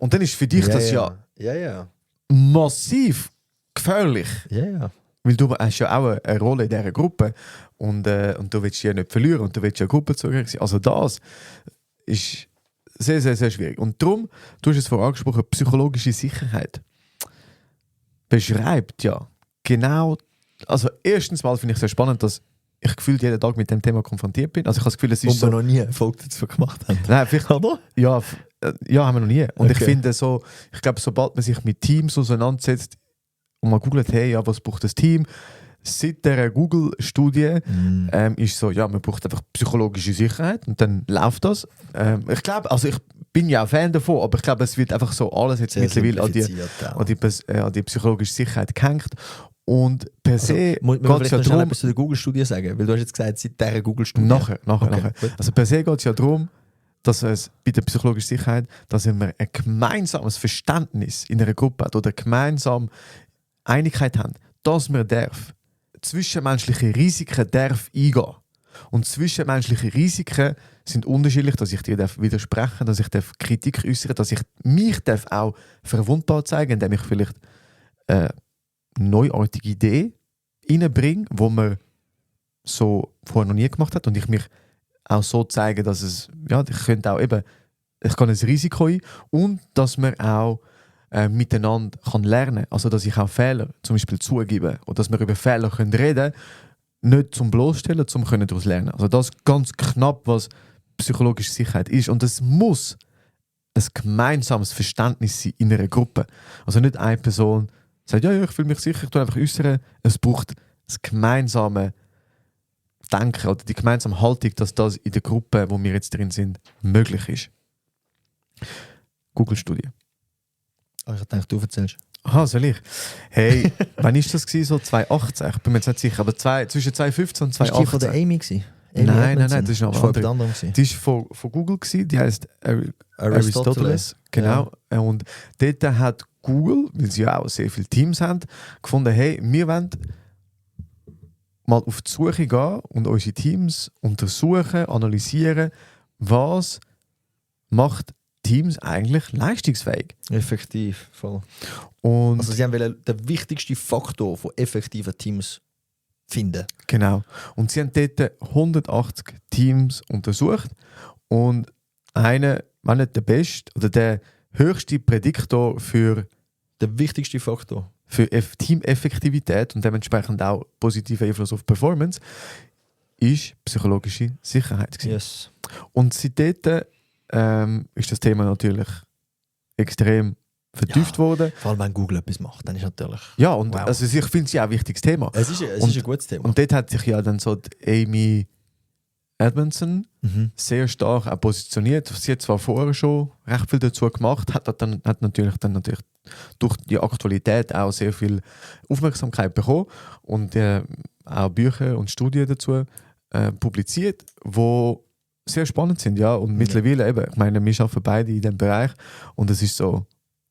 und dann ist für dich das ja massiv gefährlich, Ja. weil du hast ja auch eine Rolle in dieser Gruppe und du willst ja nicht verlieren und du willst ja Gruppenzugehörig sein. Also das ist sehr, sehr, sehr schwierig. Und darum, du hast es vorhin angesprochen, psychologische Sicherheit beschreibt ja genau, also erstens mal finde ich es sehr spannend, dass ich gefühlt jeden Tag mit dem Thema konfrontiert bin. Also ich habe das Gefühl, es ist Und wir so... noch nie eine Folge dazu gemacht haben. Nein, vielleicht... Oder? Ja, haben wir noch nie. Und ich Okay. finde so, ich glaube, sobald man sich mit Teams auseinandersetzt und man googelt, hey, ja, was braucht das Team? Seit dieser Google-Studie ist so, ja, man braucht einfach psychologische Sicherheit und dann läuft das. Ich glaube, also ich bin ja auch Fan davon, aber ich glaube, es wird einfach so alles jetzt Sehr mittlerweile simplifiziert auch. an die psychologische Sicherheit gehängt. Und per se Muss man geht es vielleicht ja noch schnell darum, etwas zu der Google-Studie sagen? Weil du hast jetzt gesagt, seit dieser Google-Studie. nachher. Okay, gut. Also per se geht es ja darum, dass es bei der psychologischen Sicherheit, dass wir ein gemeinsames Verständnis in einer Gruppe hat oder gemeinsam Einigkeit haben, dass man zwischenmenschliche Risiken eingehen. Und zwischenmenschliche Risiken sind unterschiedlich, dass ich dir widersprechen darf, dass ich Kritik äußern darf, dass ich mich auch verwundbar zeigen indem ich vielleicht eine neuartige Idee reinbringe, die man so vorher noch nie gemacht hat und ich mich auch so zeige, dass es, ja, ich könnte auch eben, ich kann ein Risiko ein und dass man auch miteinander kann lernen, also dass ich auch Fehler zum Beispiel zugebe oder dass wir über Fehler können reden, nicht zum bloßstellen, zum können daraus lernen. Also das ist ganz knapp, was psychologische Sicherheit ist und es muss ein gemeinsames Verständnis sein in einer Gruppe. Also nicht eine Person sagt, ja, ich fühle mich sicher, ich tue einfach äußern. Es braucht das gemeinsame Denken oder die gemeinsame Haltung, dass das in der Gruppe, wo wir jetzt drin sind, möglich ist. Google-Studie. Ich dachte, du erzählst. Aha, soll ich? Hey, wann war das gewesen? So 2018? Ich bin mir jetzt nicht sicher, aber zwischen 2015 und Das war die von 2018. der Amy gewesen. Nein, das ist noch von andere. jemand anderem gewesen. Die war von Google, die heisst Aristoteles. Genau. Und dort hat Google, weil sie ja auch sehr viele Teams haben, gefunden, hey, wir wollen mal auf die Suche gehen und unsere Teams untersuchen, analysieren, was macht Teams eigentlich leistungsfähig. Effektiv, voll. Und Also sie haben den wichtigsten Faktor von effektiven Teams finden. genau. Und sie haben dort 180 Teams untersucht und einer, wenn nicht der beste oder der höchste Prädiktor für Der wichtigste Faktor. Teameffektivität und dementsprechend auch positiver Einfluss auf Performance ist psychologische Sicherheit gewesen. Yes. Und seitdem ist das Thema natürlich extrem vertieft worden. Vor allem wenn Google etwas macht, dann ist natürlich... Ja, und Wow. also ich finde es ja auch ein wichtiges Thema. Es ist ein gutes Thema. Und dort hat sich ja dann so die Amy Edmondson Mhm. sehr stark auch positioniert. Sie hat zwar vorher schon recht viel dazu gemacht, hat natürlich durch die Aktualität auch sehr viel Aufmerksamkeit bekommen und auch Bücher und Studien dazu publiziert, wo sehr spannend sind, ja. Und mittlerweile eben, ich meine, wir arbeiten beide in diesem Bereich und es ist so,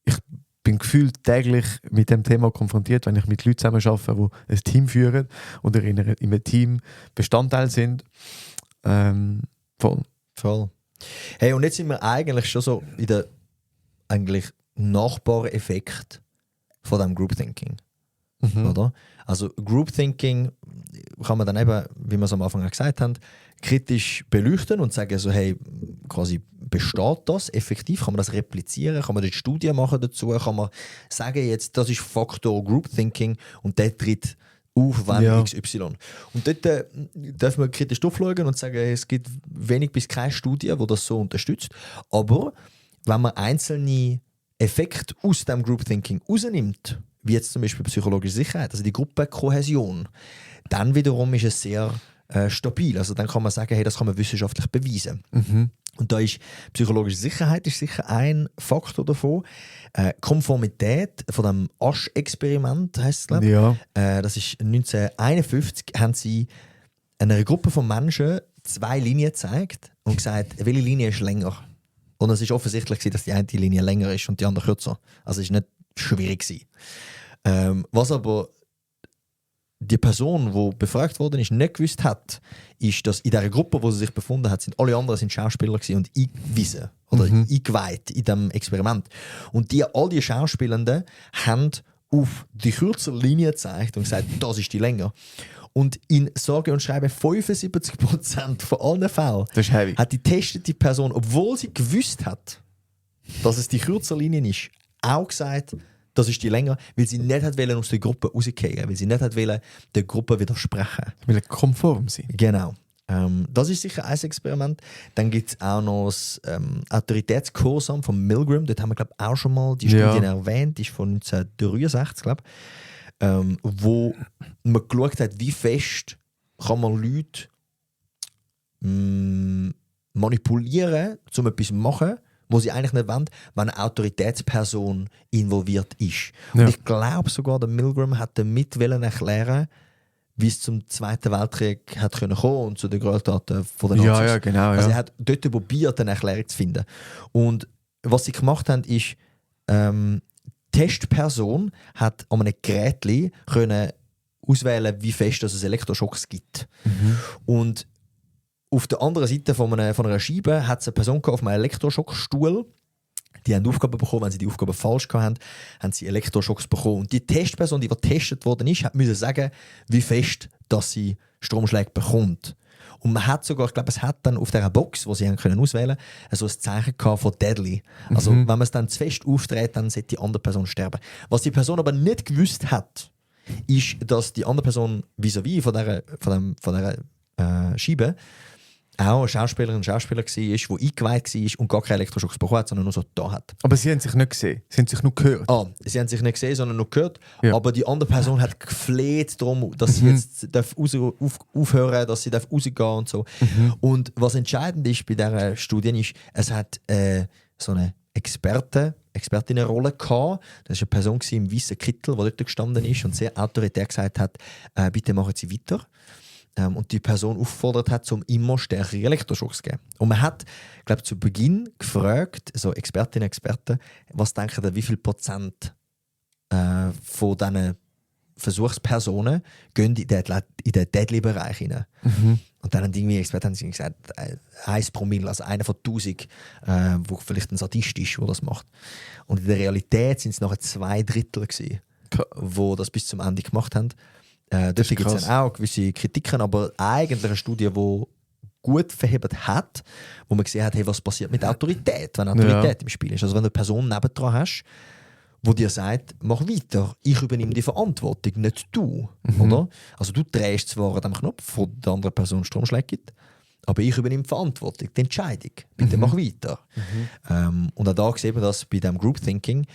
ich bin gefühlt täglich mit dem Thema konfrontiert, wenn ich mit Leuten zusammen arbeite, die ein Team führen oder in einem Team Bestandteil sind. Voll. Hey, und jetzt sind wir eigentlich schon so in der eigentlich Nachbareffekt von dem Group Thinking. Oder? Also Group Thinking kann man dann eben, wie wir es am Anfang auch gesagt haben, kritisch beleuchten und sagen so, hey, quasi besteht das effektiv? Kann man das replizieren? Kann man dort Studien machen dazu? Kann man sagen, jetzt, das ist Faktor Group Thinking und der tritt auf, wenn Ja. XY. Und dort dürfen wir kritisch durchschauen und sagen, es gibt wenig bis keine Studie, die das so unterstützt. Aber wenn man einzelne Effekte aus dem Group Thinking rausnimmt, wie jetzt zum Beispiel psychologische Sicherheit, also die Gruppenkohäsion, dann wiederum ist es sehr stabil. Also dann kann man sagen, hey, das kann man wissenschaftlich beweisen. Und da ist psychologische Sicherheit ist sicher ein Faktor davon. Konformität von dem Asch-Experiment heisst es, glaube ich. Ja. Das ist 1951, haben sie einer Gruppe von Menschen 2 Linien gezeigt und gesagt, welche Linie ist länger. Und es ist offensichtlich, dass die eine Linie länger ist und die andere kürzer. Also es war nicht schwierig gewesen. Was aber die Person, die befragt worden ist, nicht gewusst hat, ist, dass in dieser Gruppe, wo sie sich befunden hat, sind alle anderen sind Schauspieler gewesen und eingewiesen oder eingeweiht in diesem Experiment. Und all die Schauspielenden haben auf die kürzere Linie gezeigt und gesagt, das ist die länger. Und in sage und schreibe 75% von allen Fällen Das ist heavy. hat die testete Person, obwohl sie gewusst hat, dass es die kürzere Linie ist, auch gesagt, das ist die länger, weil sie nicht hat aus der Gruppe rausgehen, weil sie nicht hat der Gruppe widersprechen. Will konform sein. Genau. Das ist sicher ein Experiment. Dann gibt es auch noch das Autoritätsgehorsam von Milgram. Dort haben wir, glaube ich, auch schon mal die Ja. Studie erwähnt. Die ist von 1963, glaube ich. Wo man geschaut hat, wie fest kann man Leute manipulieren, um etwas zu machen, wo sie eigentlich nicht wollen, wenn eine Autoritätsperson involviert ist. Ja. Und ich glaube sogar, der Milgram hat damit erklären, wie es zum Zweiten Weltkrieg hat kommen und zu den Gräueltaten von den Nazis. Ja, genau. Also Ja. er hat dort probiert, eine Erklärung zu finden. Und was sie gemacht haben, ist, die Testperson hat an einem Gerät können auswählen, wie fest es Elektroschocks gibt. Und auf der anderen Seite von einer Scheibe hat es eine Person auf einem Elektroschockstuhl. Die haben Aufgaben bekommen, wenn sie die Aufgaben falsch hatten, haben sie Elektroschocks bekommen. Und die Testperson, die getestet worden ist, musste sagen, wie fest dass sie Stromschläge bekommt. Und man hat sogar, ich glaube, es hat dann auf dieser Box, die sie haben können auswählen konnten, so ein Zeichen gehabt von Deadly. Also wenn man es dann zu fest aufdreht, dann sollte die andere Person sterben. Was die Person aber nicht gewusst hat, ist, dass die andere Person vis-à-vis von dieser Scheibe auch eine Schauspielerin und Schauspieler war, die eingeweiht war und gar keine Elektroschocks bekommen hat, sondern nur so da hat. Aber sie haben sich nicht gesehen. Sie haben sich nur gehört. Sie haben sich nicht gesehen, sondern nur gehört. Ja. Aber die andere Person hat gefleht darum, dass sie jetzt aufhören darf, dass sie rausgehen darf und so. Und was entscheidend ist bei dieser Studie ist, es hat so eine Expertinnenrolle gehabt. Das war eine Person im weißen Kittel, die dort gestanden ist und sehr autoritär gesagt hat, bitte machen Sie weiter. und die Person aufgefordert hat, um immer stärkere Elektroschocks zu geben. Und man hat, glaube zu Beginn gefragt, so Expertinnen und Experten, was denken ihr, wie viel Prozent von diesen Versuchspersonen gehen in den Deadly-Bereich hinein. Und dann haben die Experten gesagt, 1 Promille, also einer von 1000, wo vielleicht ein Sadist ist, der das macht. Und in der Realität sind es nachher 2 Drittel gewesen, die das bis zum Ende gemacht haben. Dafür gibt es dann auch gewisse Kritiken, aber eigentlich eine Studie, die gut verhebt hat, wo man gesehen hat, hey, was passiert mit Autorität, wenn Autorität im Spiel ist. Also wenn du eine Person nebendran hast, wo dir sagt, mach weiter, ich übernehme die Verantwortung, nicht du. Oder? Also du drehst zwar an dem Knopf, wo der andere Person Stromschläge gibt, aber ich übernehme die Verantwortung, die Entscheidung. Bitte mach weiter. Und auch da sieht man das bei dem Group Thinking,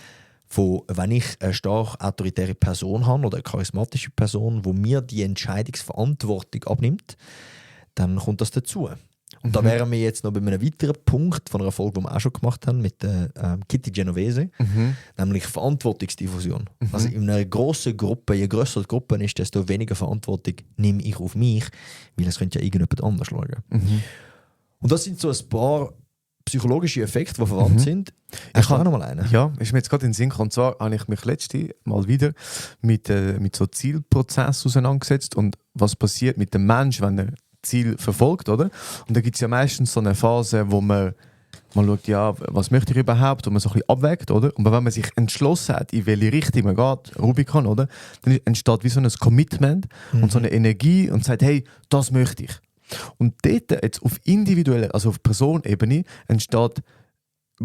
wenn ich eine stark autoritäre Person habe oder eine charismatische Person, die mir die Entscheidungsverantwortung abnimmt, dann kommt das dazu. Und da wären wir jetzt noch bei einem weiteren Punkt von einer Folge, die wir auch schon gemacht haben, mit Kitty Genovese, nämlich Verantwortungsdiffusion. Also in einer grossen Gruppe, je grösser die Gruppe ist, desto weniger Verantwortung nehme ich auf mich, weil es könnte ja irgendjemand anders schauen. Und das sind so ein paar psychologische Effekte, die verwandt sind. Ich kann auch noch mal einen. Ja, ist mir jetzt gerade in den Sinn gekommen. Und zwar habe ich mich letztes Mal wieder mit so Zielprozessen auseinandergesetzt und was passiert mit dem Menschen, wenn er Ziel verfolgt, oder? Und da gibt es ja meistens so eine Phase, wo man schaut, ja, was möchte ich überhaupt, wo man so ein bisschen abwägt, oder? Und wenn man sich entschlossen hat, in welche Richtung man geht, Rubicon, oder? Dann entsteht wie so ein Commitment und so eine Energie und sagt, hey, das möchte ich. Und dort jetzt auf individueller, also auf Personenebene, entsteht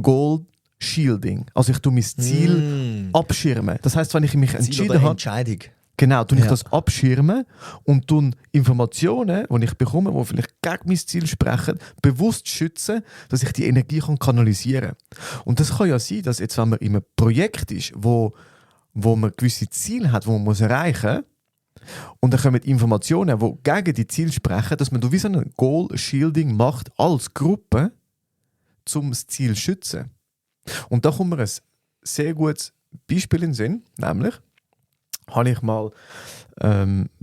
Goal Shielding. Also ich tue mein Ziel abschirmen. Das heisst, wenn ich mich entschieden habe, genau, tue ich das abschirmen und tue Informationen, die ich bekomme, die vielleicht gegen mein Ziel sprechen, bewusst schützen, dass ich die Energie kanalisieren kann. Und das kann ja sein, dass jetzt, wenn man in einem Projekt ist, wo man gewisse Ziele hat, die man erreichen muss, und dann kommen Informationen, die gegen die Ziele sprechen, dass man wie so ein Goal-Shielding macht als Gruppe, um das Ziel zu schützen. Und da kommt mir ein sehr gutes Beispiel in den Sinn, nämlich habe ich mal,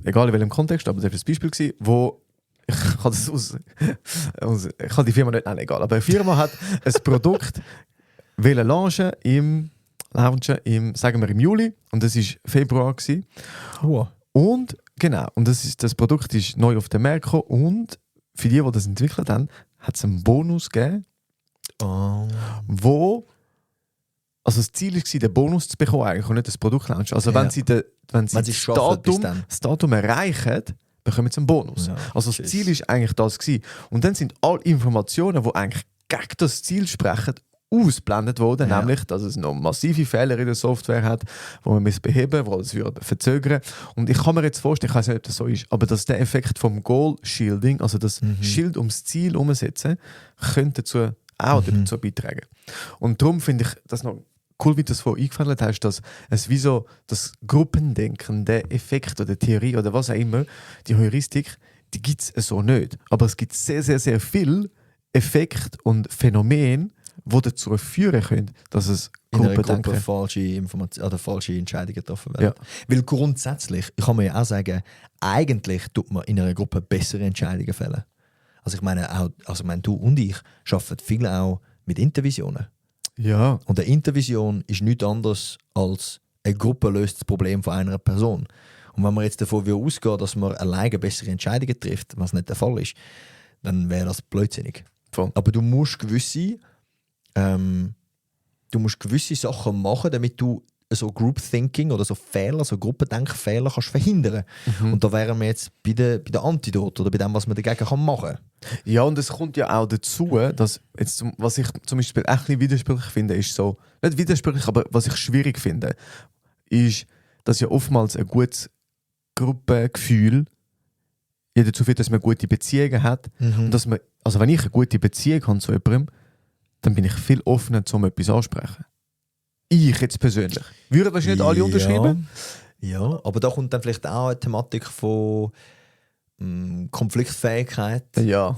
egal in welchem Kontext, aber das war ein Beispiel gewesen, wo ich kann das ich kann die Firma nicht nennen, egal, aber eine Firma hat ein Produkt launchen im sagen wir im Juli, und das war Februar gewesen. Wow. Und genau, und das Produkt ist neu auf den Markt gekommen, und für die das entwickelt haben, hat es einen Bonus gegeben, wo also das Ziel war, den Bonus zu bekommen eigentlich, und nicht das Produkt launchen. Also wenn sie das Datum erreichen, bekommen sie einen Bonus. Ja, also das Ziel war eigentlich das gewesen. Und dann sind alle Informationen, die eigentlich gegen das Ziel sprechen, ausgeblendet worden, nämlich, dass es noch massive Fehler in der Software hat, die man beheben muss, die es verzögern. Und ich kann mir jetzt vorstellen, ich weiß nicht, ob das so ist, aber dass der Effekt vom Goal-Shielding, also das Schild ums Ziel umsetzen, könnte dazu beitragen. Und darum finde ich das noch cool, wie du das vorhin eingefallen hast, dass es wie so das Gruppendenken, der Effekt oder Theorie oder was auch immer, die Heuristik, die gibt es so nicht. Aber es gibt sehr, sehr, sehr viel Effekt und Phänomen, die dazu führen können, dass es in einer Gruppe falsche Informationen oder falsche Entscheidungen getroffen werden. Ja. Weil grundsätzlich, ich kann mir ja auch sagen, eigentlich tut man in einer Gruppe bessere Entscheidungen fällen. Also ich meine, du und ich arbeiten viel auch mit Intervisionen. Ja. Und eine Intervision ist nichts anderes als eine Gruppe löst das Problem von einer Person. Und wenn man jetzt davon ausgeht, dass man alleine bessere Entscheidungen trifft, was nicht der Fall ist, dann wäre das blödsinnig. Voll. Aber du musst gewisse Sachen machen, damit du so Group Thinking oder so Fehler, so Gruppendenkfehler kannst verhindern. Und da wären wir jetzt bei der Antidote oder bei dem, was man dagegen machen kann. Ja, und es kommt ja auch dazu, dass jetzt, was ich zum Beispiel echt ein bisschen widersprüchlich finde, ist so, nicht widersprüchlich, aber was ich schwierig finde, ist, dass ja oftmals ein gutes Gruppengefühl ja dazu führt, dass man gute Beziehungen hat. Und dass man, also wenn ich eine gute Beziehung habe zu jemandem, dann bin ich viel offener, um etwas ansprechen. Ich jetzt persönlich. Würden wahrscheinlich nicht alle unterschreiben? Ja, aber da kommt dann vielleicht auch eine Thematik von Konfliktfähigkeit,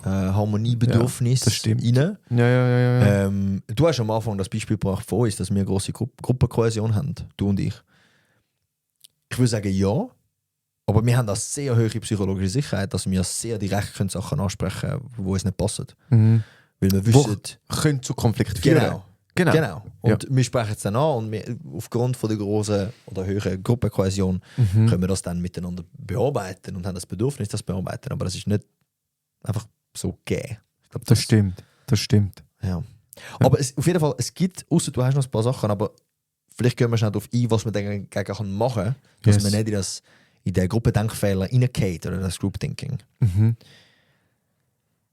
Harmoniebedürfnis rein. Ja. Du hast am Anfang das Beispiel gebracht von uns, dass wir eine grosse Gruppenkohäsion haben, du und ich. Ich würde sagen, ja. Aber wir haben eine sehr hohe psychologische Sicherheit, dass wir sehr direkt können Sachen ansprechen können, die uns nicht passen. Mhm. Weil wir wissen... Können zu Konflikt führen. Genau. Und wir sprechen es dann an und wir, aufgrund von der großen oder höheren Gruppenkohäsion können wir das dann miteinander bearbeiten und haben das Bedürfnis, das zu bearbeiten. Aber das ist nicht einfach so gegeben. Ich glaub, Das stimmt. Ja. Aber auf jeden Fall, es gibt, außer du hast noch ein paar Sachen, aber vielleicht gehen wir schnell darauf ein, was man dagegen machen kann, dass man nicht in den Gruppendenkfehler reingeht oder das Group Thinking. Mhm.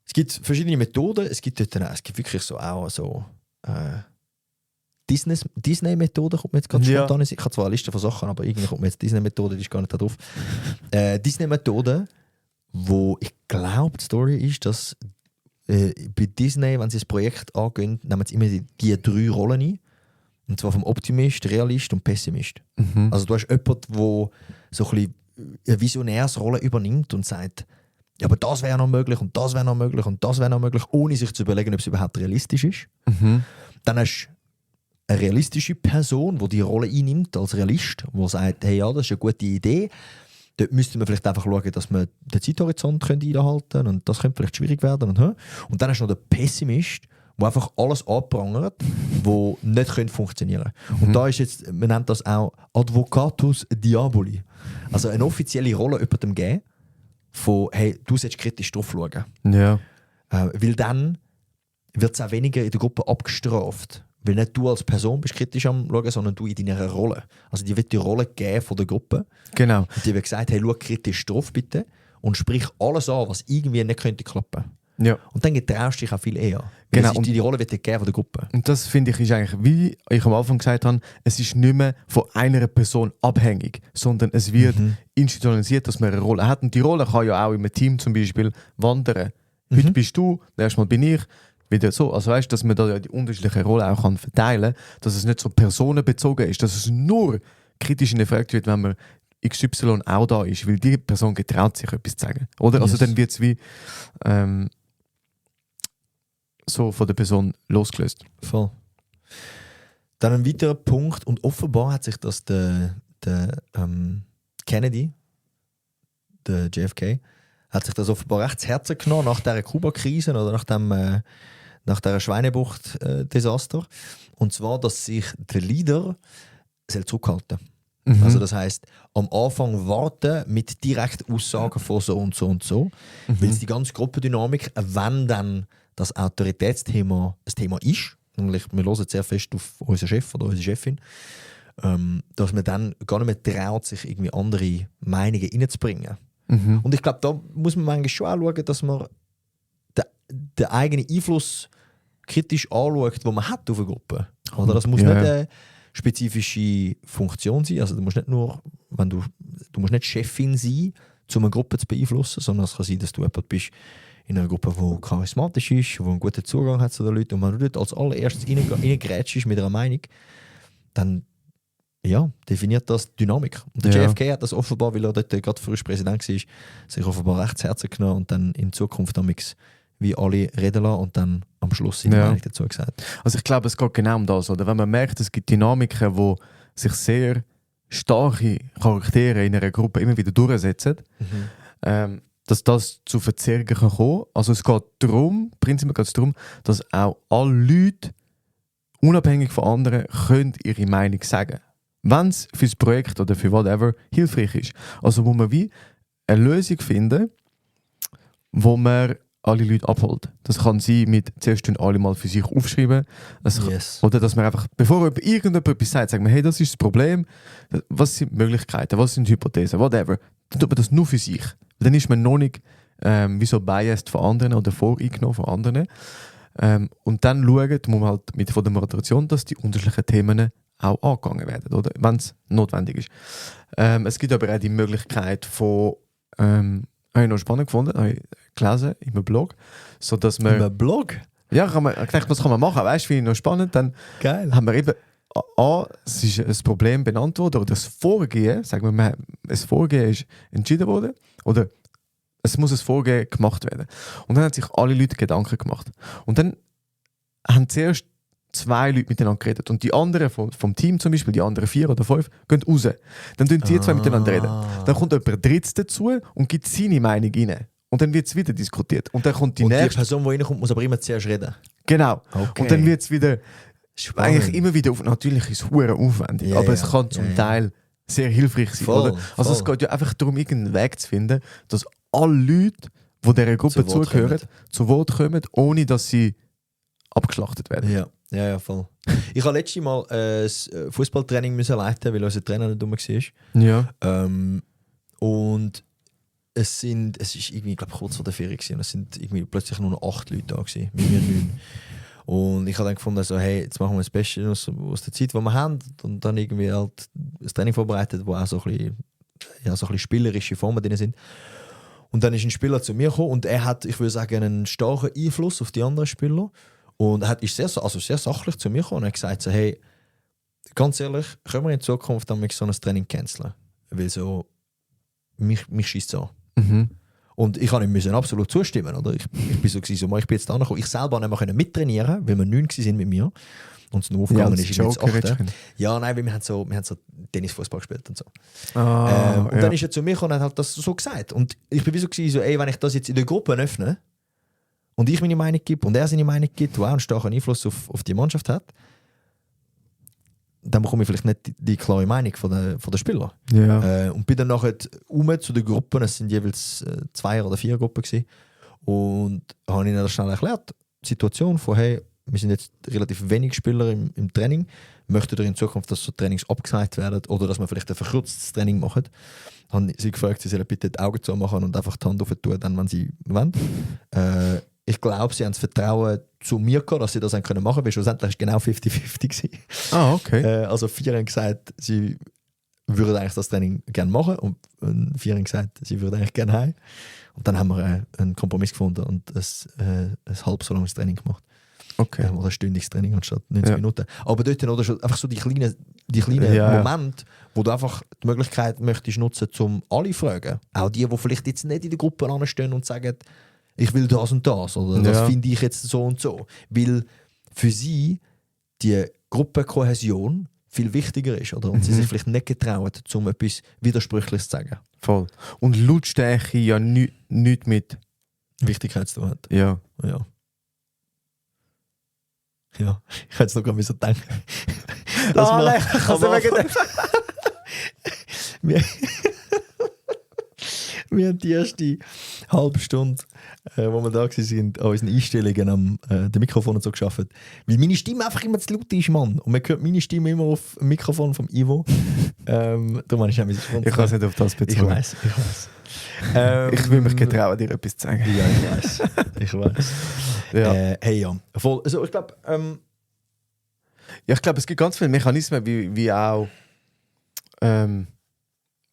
Es gibt verschiedene Methoden. Es gibt wirklich so auch so Disney-Methode kommt mir jetzt gerade spontan. Ich habe zwar eine Liste von Sachen, aber irgendwie kommt mir jetzt Disney-Methode, die ist gar nicht da drauf. Disney-Methode, wo ich glaube, die Story ist, dass bei Disney, wenn sie das Projekt angehen, nehmen sie immer die 3 Rollen ein. Und zwar vom Optimist, Realist und Pessimist. Mhm. Also du hast jemanden, der so ein bisschen eine Visionärsrolle übernimmt und sagt, ja, aber das wäre noch möglich und das wäre noch möglich und das wäre noch möglich, ohne sich zu überlegen, ob es überhaupt realistisch ist. Mhm. Dann hast du eine realistische Person, die die Rolle einnimmt als Realist, die sagt, hey, ja, das ist eine gute Idee. Dort müsste man vielleicht einfach schauen, dass man den Zeithorizont einhalten können und das könnte vielleicht schwierig werden. Und dann hast du noch den Pessimist, der einfach alles anprangert, das nicht funktionieren könnte. Und da ist jetzt, man nennt das auch Advocatus Diaboli. Also eine offizielle Rolle jemandem geben, von hey, du sollst kritisch drauf schauen. Ja. Weil dann wird es auch weniger in der Gruppe abgestraft. Weil nicht du als Person bist kritisch am Schauen, sondern du in deiner Rolle. Also die wird die Rolle geben von der Gruppe. Genau. Und die wird gesagt, hey, schau kritisch drauf bitte und sprich alles an, was irgendwie nicht könnte klappen. Ja. Und dann getraust du dich auch viel eher. Genau. Ist, die Rolle wird dir gegeben von der Gruppe. Und das finde ich ist eigentlich, wie ich am Anfang gesagt habe, es ist nicht mehr von einer Person abhängig, sondern es wird institutionalisiert, dass man eine Rolle hat. Und die Rolle kann ja auch im Team zum Beispiel wandern. Heute bist du, nächstes Mal bin ich. Wieder so. Also weißt du, dass man da ja die unterschiedlichen Rollen auch kann verteilen kann, dass es nicht so personenbezogen ist, dass es nur kritisch hinterfragt wird, wenn man XY auch da ist, weil die Person getraut sich etwas zu sagen. Oder? Also dann wird es wie so von der Person losgelöst. Voll. Dann ein weiterer Punkt, und offenbar hat sich das der Kennedy, der JFK, hat sich das offenbar recht zu Herzen genommen nach dieser Kuba-Krise oder nach dieser Schweinebucht-Desaster. Und zwar, dass sich der Leader zurückhalten soll. Also das heisst, am Anfang warten mit direkten Aussagen von so und so und so, weil es die ganze Gruppendynamik, wenn dann das Autoritätsthema ein Thema ist, nämlich wir hören sehr fest auf unseren Chef oder unsere Chefin, dass man dann gar nicht mehr traut, sich irgendwie andere Meinungen reinzubringen. Und ich glaube, da muss man manchmal schon auch schauen, dass man den eigenen Einfluss kritisch anschaut, den man hat auf eine Gruppe. Oder das muss nicht eine spezifische Funktion sein. Also du musst nicht nur, du musst nicht Chefin sein, um eine Gruppe zu beeinflussen, sondern es kann sein, dass du jemand bist in einer Gruppe, die charismatisch ist, die einen guten Zugang hat zu den Leuten. Und wenn du dort als allererstes reingrätschst mit einer Meinung, dann definiert das Dynamik. Und der JFK hat das offenbar, weil er dort gerade frisch Präsident war, sich offenbar recht zu Herzen genommen und dann in Zukunft damals wie alle reden lassen und dann am Schluss seine Meinung dazu gesagt. Also ich glaube, es geht genau um das. Oder? Wenn man merkt, es gibt Dynamiken, wo sich sehr starke Charaktere in einer Gruppe immer wieder durchsetzen, dass das zu Verzerrungen kann kommen. Also es geht darum, prinzipiell geht es darum, dass auch alle Leute, unabhängig von anderen, können ihre Meinung sagen. Wenn es für das Projekt oder für whatever hilfreich ist. Also muss man wie eine Lösung finden, wo man alle Leute abholt. Das kann sein mit zuerst alle mal für sich aufschreiben. Oder dass man einfach, bevor irgendjemand etwas sagt, sagt man, hey, das ist das Problem, was sind Möglichkeiten, was sind Hypothesen, whatever. Dann tut man das nur für sich. Dann ist man noch nicht wie so biased von anderen oder voreingenommen von anderen. Und dann schaut man halt von der Moderation, dass die unterschiedlichen Themen auch angegangen werden, oder? Wenn es notwendig ist. Es gibt aber auch die Möglichkeit von, habe ich noch spannend gefunden, habe ich gelesen in einem Blog, so dass man... In einem Blog? Ja, ich dachte, was kann man machen? Weißt du, finde ich noch spannend. Dann haben wir eben es ist ein Problem benannt worden, oder das Vorgehen, sagen wir, ein Vorgehen ist entschieden worden, oder es muss ein Vorgehen gemacht werden. Und dann haben sich alle Leute Gedanken gemacht. Und dann haben zuerst 2 Leute miteinander geredet und die anderen vom Team zum Beispiel, die anderen 4 oder 5, gehen raus. Dann tun die 2 miteinander reden. Dann kommt jemand Drittes dazu und gibt seine Meinung rein. Und dann wird es wieder diskutiert. Und dann kommt die Und die nächste. Person, die reinkommt, muss aber immer zuerst reden. Genau. Okay. Und dann wird es wieder Spannend. eigentlich immer wieder natürlich ist es hure aufwendig, Ja, aber es ja. kann zum Ja. Teil sehr hilfreich sein. Voll, Oder? Also es voll. geht ja einfach darum, irgendeinen Weg zu finden, dass alle Leute, die dieser Gruppe Zu Wort zugehören, zu Wort kommen, ohne dass sie abgeschlachtet werden. Ja, voll. Ich habe letztes Mal das Fußballtraining leiten, weil unser Trainer nicht dumm war. Ja. Und es ist irgendwie, ich glaube, kurz vor der Ferie gewesen. Und es sind irgendwie plötzlich nur noch 8 Leute da gewesen, mit mir 9. Und ich habe dann gefunden, so, hey, jetzt machen wir das Beste aus der Zeit, die wir haben. Und dann irgendwie halt das Training vorbereitet, wo auch so ein bisschen spielerische Formen drin sind. Und dann ist ein Spieler zu mir gekommen und er hat, ich würde sagen, einen starken Einfluss auf die anderen Spieler. Und er ist sehr sachlich zu mir gekommen und hat gesagt, so, hey, ganz ehrlich, können wir in Zukunft dann so ein Training canceln? Weil so, mich schießt es an. Mhm. Und ich habe ihm absolut zustimmen. Oder? Ich bin so, ich bin jetzt da gekommen. Ich selber konnte nicht mittrainieren, weil wir 9 waren mit mir. Und es nur aufgegangen ist, jetzt 8. Ja, nein, weil wir haben so Tennisfußball gespielt und so. Und dann ist er zu mir gekommen und hat das so gesagt. Und ich bin wie so, ey, wenn ich das jetzt in der Gruppe öffne und ich meine Meinung gebe und er seine Meinung gibt, die auch einen starken Einfluss auf die Mannschaft hat, dann bekomme ich vielleicht nicht die klare Meinung von den Spielern. Ja. Und bin dann nachher zu den Gruppen, es sind jeweils 2 oder 4 Gruppen gewesen, und habe ihnen das schnell erklärt, die Situation von, hey, wir sind jetzt relativ wenig Spieler im Training, möchtet ihr in Zukunft, dass so Trainings abgesagt werden oder dass wir vielleicht ein verkürztes Training machen? Haben sie gefragt, sie sollen bitte die Augen zumachen und einfach die Hand auf tun, dann, wenn sie wollen. Ich glaube, sie haben das Vertrauen zu mir gehabt, dass sie das machen können, weil schlussendlich war es genau 50-50 gewesen. Okay. Also 4 haben gesagt, sie würden eigentlich das Training gerne machen und 4 haben gesagt, sie würden eigentlich gerne heim. Und dann haben wir einen Kompromiss gefunden und ein halb so langes Training gemacht. Okay. Oder ein stündiges Training anstatt 90 Minuten. Aber dort oder schon einfach so die kleinen Ja. Momente, wo du einfach die Möglichkeit möchtest nutzen, um alle zu fragen. Auch die vielleicht jetzt nicht in der Gruppe anstehen und sagen, ich will das und das oder das finde ich jetzt so und so. Weil für sie die Gruppenkohäsion viel wichtiger ist. Oder? Und sie sich vielleicht nicht getrauen, um etwas Widersprüchliches zu sagen. Voll. Und Lautstärke ja nichts mit. Wichtigkeit zu tun hat. Ja. Ja, ich hätte es noch gar nicht so denken. Nein, wir haben die erste halbe Stunde, wo wir da waren, an unseren Einstellungen den Mikrofonen so geschafft. Weil meine Stimme einfach immer zu laut ist, Mann. Und man hört meine Stimme immer auf dem Mikrofon vom Ivo. Darum habe ich Ich kann es nicht auf das beziehen. Ich weiß. Ich will mich getrauen, dir etwas zu sagen. Ja, ich weiß. Ja. Hey, ja. Voll. Also, ich glaube, Ja, ich glaube, es gibt ganz viele Mechanismen, wie auch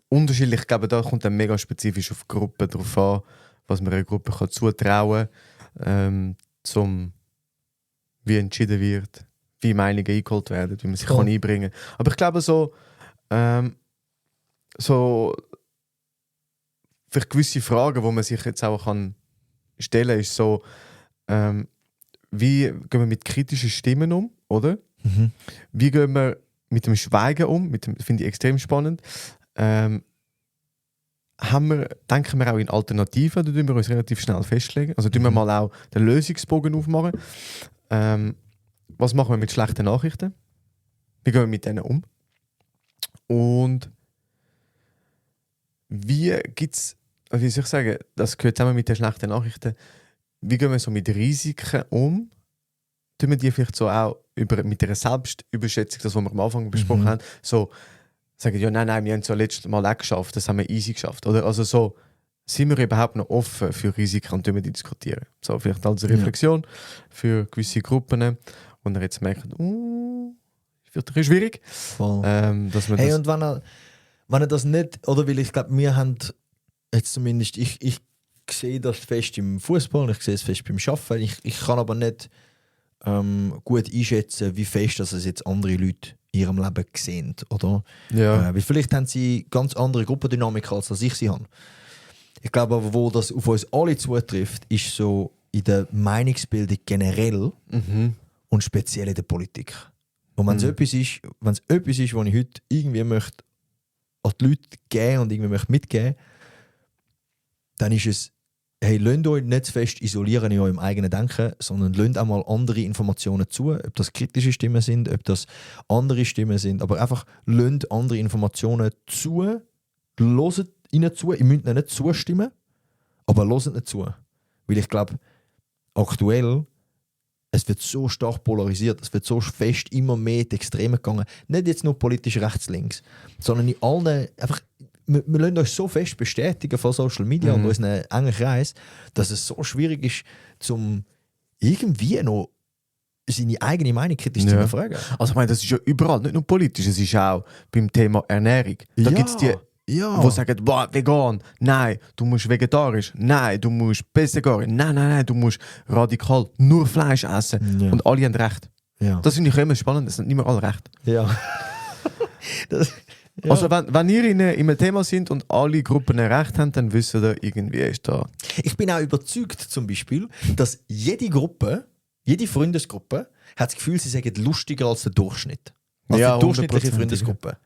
unterschiedlich. Ich glaube, da kommt dann mega spezifisch auf Gruppen drauf an, was man einer Gruppe kann zutrauen kann, wie entschieden wird, wie Meinungen eingeholt werden, wie man sich kann einbringen kann. Aber ich glaube, so für gewisse Fragen, die man sich jetzt auch kann stellen kann, ist so, wie gehen wir mit kritischen Stimmen um, oder? Wie gehen wir mit dem Schweigen um? Finde ich extrem spannend. Denken wir auch in Alternativen, da tun wir uns relativ schnell festlegen. Also tun wir mal auch den Lösungsbogen aufmachen. Was machen wir mit schlechten Nachrichten? Wie gehen wir mit denen um? Und wie soll ich sagen, das gehört zusammen mit den schlechten Nachrichten, wie gehen wir so mit Risiken um? Tun wir die vielleicht so auch mit einer Selbstüberschätzung, das, was wir am Anfang besprochen haben, so sagen, ja, nein, wir haben es ja letztes Mal auch geschafft, das haben wir easy geschafft. Oder? Also so, sind wir überhaupt noch offen für Risiken und wir die diskutieren? So, vielleicht als Reflexion für gewisse Gruppen, wo ihr jetzt merkt, wird ein bisschen schwierig. Dass man hey, und wenn er das nicht, oder weil ich glaube, wir haben jetzt zumindest, ich sehe das fest im Fußball und ich sehe es fest beim Arbeiten. Ich kann aber nicht gut einschätzen, wie fest das jetzt andere Leute in ihrem Leben sehen, oder? Ja. Weil vielleicht haben sie ganz andere Gruppendynamik, als ich sie habe. Ich glaube aber, wo das auf uns alle zutrifft, ist so in der Meinungsbildung generell und speziell in der Politik. Und wenn es etwas ist, was ich heute irgendwie möchte an die Leute geben und irgendwie möchte mitgeben, dann ist es, hey, lasst euch nicht zu fest isolieren in eurem eigenen Denken, sondern lasst auch mal andere Informationen zu, ob das kritische Stimmen sind, ob das andere Stimmen sind, aber einfach lasst andere Informationen zu, hört ihnen zu, ihr müsst ihnen nicht zustimmen, aber hört nicht zu. Weil ich glaube, aktuell, es wird so stark polarisiert, es wird so fest immer mehr in die Extreme gegangen. Nicht jetzt nur politisch rechts-links, sondern in allen, einfach, wir lassen uns so fest bestätigen von Social Media und unseren engen Kreis, dass es so schwierig ist, zum irgendwie noch seine eigene Meinung kritisch zu hinterfragen. Also ich meine, das ist ja überall, nicht nur politisch, es ist auch beim Thema Ernährung. Da gibt es die, die sagen, boah, vegan, nein, du musst vegetarisch, nein, du musst pescetarisch, nein, du musst radikal nur Fleisch essen. Ja. Und alle haben recht. Ja. Das finde ich immer spannend, es sind nicht mehr alle recht. Ja. Das, ja. Also wenn ihr in einem Thema sind und alle Gruppen recht haben, dann wissen ihr, irgendwie ist da... Ich bin auch überzeugt zum Beispiel, dass jede Gruppe, jede Freundesgruppe hat das Gefühl, sie sagen lustiger als der Durchschnitt. Als Ja, die durchschnittliche 100%. Freundesgruppe.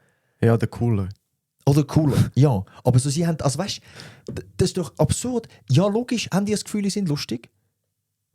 Ja, der cooler. Oder cooler, ja. Aber so sie haben, also weißt du, das ist doch absurd. Ja, logisch, haben die das Gefühl, sie sind lustig?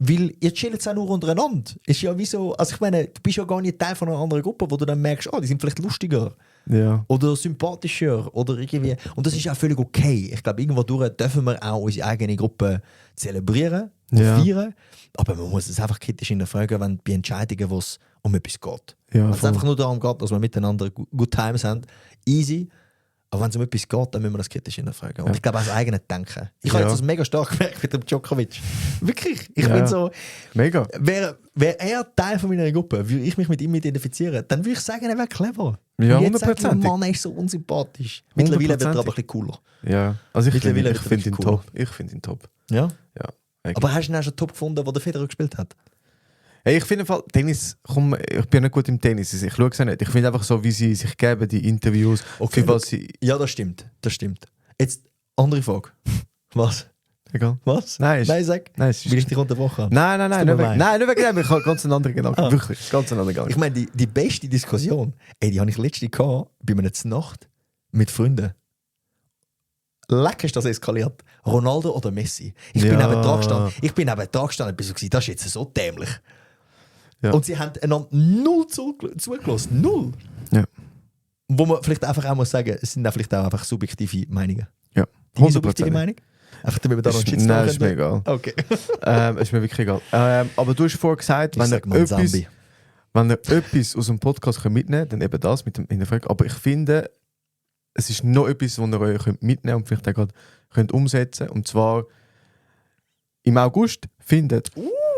Weil ihr chillt auch nur untereinander. Ist ja wie so, also ich meine, du bist ja gar nicht Teil von einer anderen Gruppe, wo du dann merkst, die sind vielleicht lustiger Ja. oder sympathischer oder irgendwie. Und das ist auch völlig okay. Ich glaube, irgendwo durch dürfen wir auch unsere eigene Gruppe zelebrieren und Ja. feiern. Aber man muss es einfach kritisch hinterfragen, wenn bei Entscheidungen, wo es um etwas geht. Ja, Wenn es voll. einfach nur darum geht, dass wir miteinander good times haben, easy. Aber wenn es um etwas geht, dann müssen wir das kritisch hinterfragen. Und Ja. ich glaube, auch das eigene Denken. Ich Ja. habe jetzt das mega stark gemerkt mit dem Djokovic. Wirklich. Ich Ja. bin so, Mega. wäre er Teil von meiner Gruppe, würde ich mich mit ihm identifizieren, dann würde ich sagen, er wäre clever. Ja, Und jetzt sagt man, 100%. Mann, er ist so unsympathisch. Mittlerweile wird er 100%. aber ein bisschen cooler. Ja. Also ich Mittlerweile finde wird er ihn wirklich top. Ich finde ihn top. Ja? Ja. Aber hast du ihn auch schon top gefunden, wo der Federer gespielt hat? Hey, ich finde im Fall, Tennis, ich bin nicht gut im Tennis, ich schaue es ja nicht. Ich finde einfach so, wie sie sich geben, die Interviews, Okay, für was sie... Ja, das stimmt. Das stimmt. Jetzt, andere Frage. Was? Egal. Was? Nein, Nein, sag. Nein, es ist... Will ich dich unterbrochen haben? Nein, tut mir nicht leid. nein, nicht wegen dem, ich habe ganz einen anderen Gedanken. Wirklich, ganz einen anderen Gedanken. Ich meine, die beste Diskussion, die habe ich letztens gehabt, bei einer Nacht mit Freunden. Leck ist das eskaliert. Ronaldo oder Messi? Ich bin Ja. neben dran gestanden. Ich bin neben dran gestanden und bin so gewesen, das ist jetzt so dämlich. Ja. Und sie haben einander null zugelassen. Null. Ja. Wo man vielleicht einfach auch muss sagen, es sind auch vielleicht auch einfach subjektive Meinungen. Ja, Deine subjektive Meinung? Einfach damit wir da noch einen Shitstorm Nein, ist mir können. egal. Okay. Ist mir wirklich egal. Aber du hast vorher gesagt, Ich sag mal Zambi. wenn ihr etwas aus dem Podcast mitnehmen könnt, dann eben das mit dem Hinterfragen. Aber ich finde, es ist noch etwas, was ihr euch mitnehmen könnt und vielleicht auch gerade könnt umsetzen könnt. Und zwar im August findet...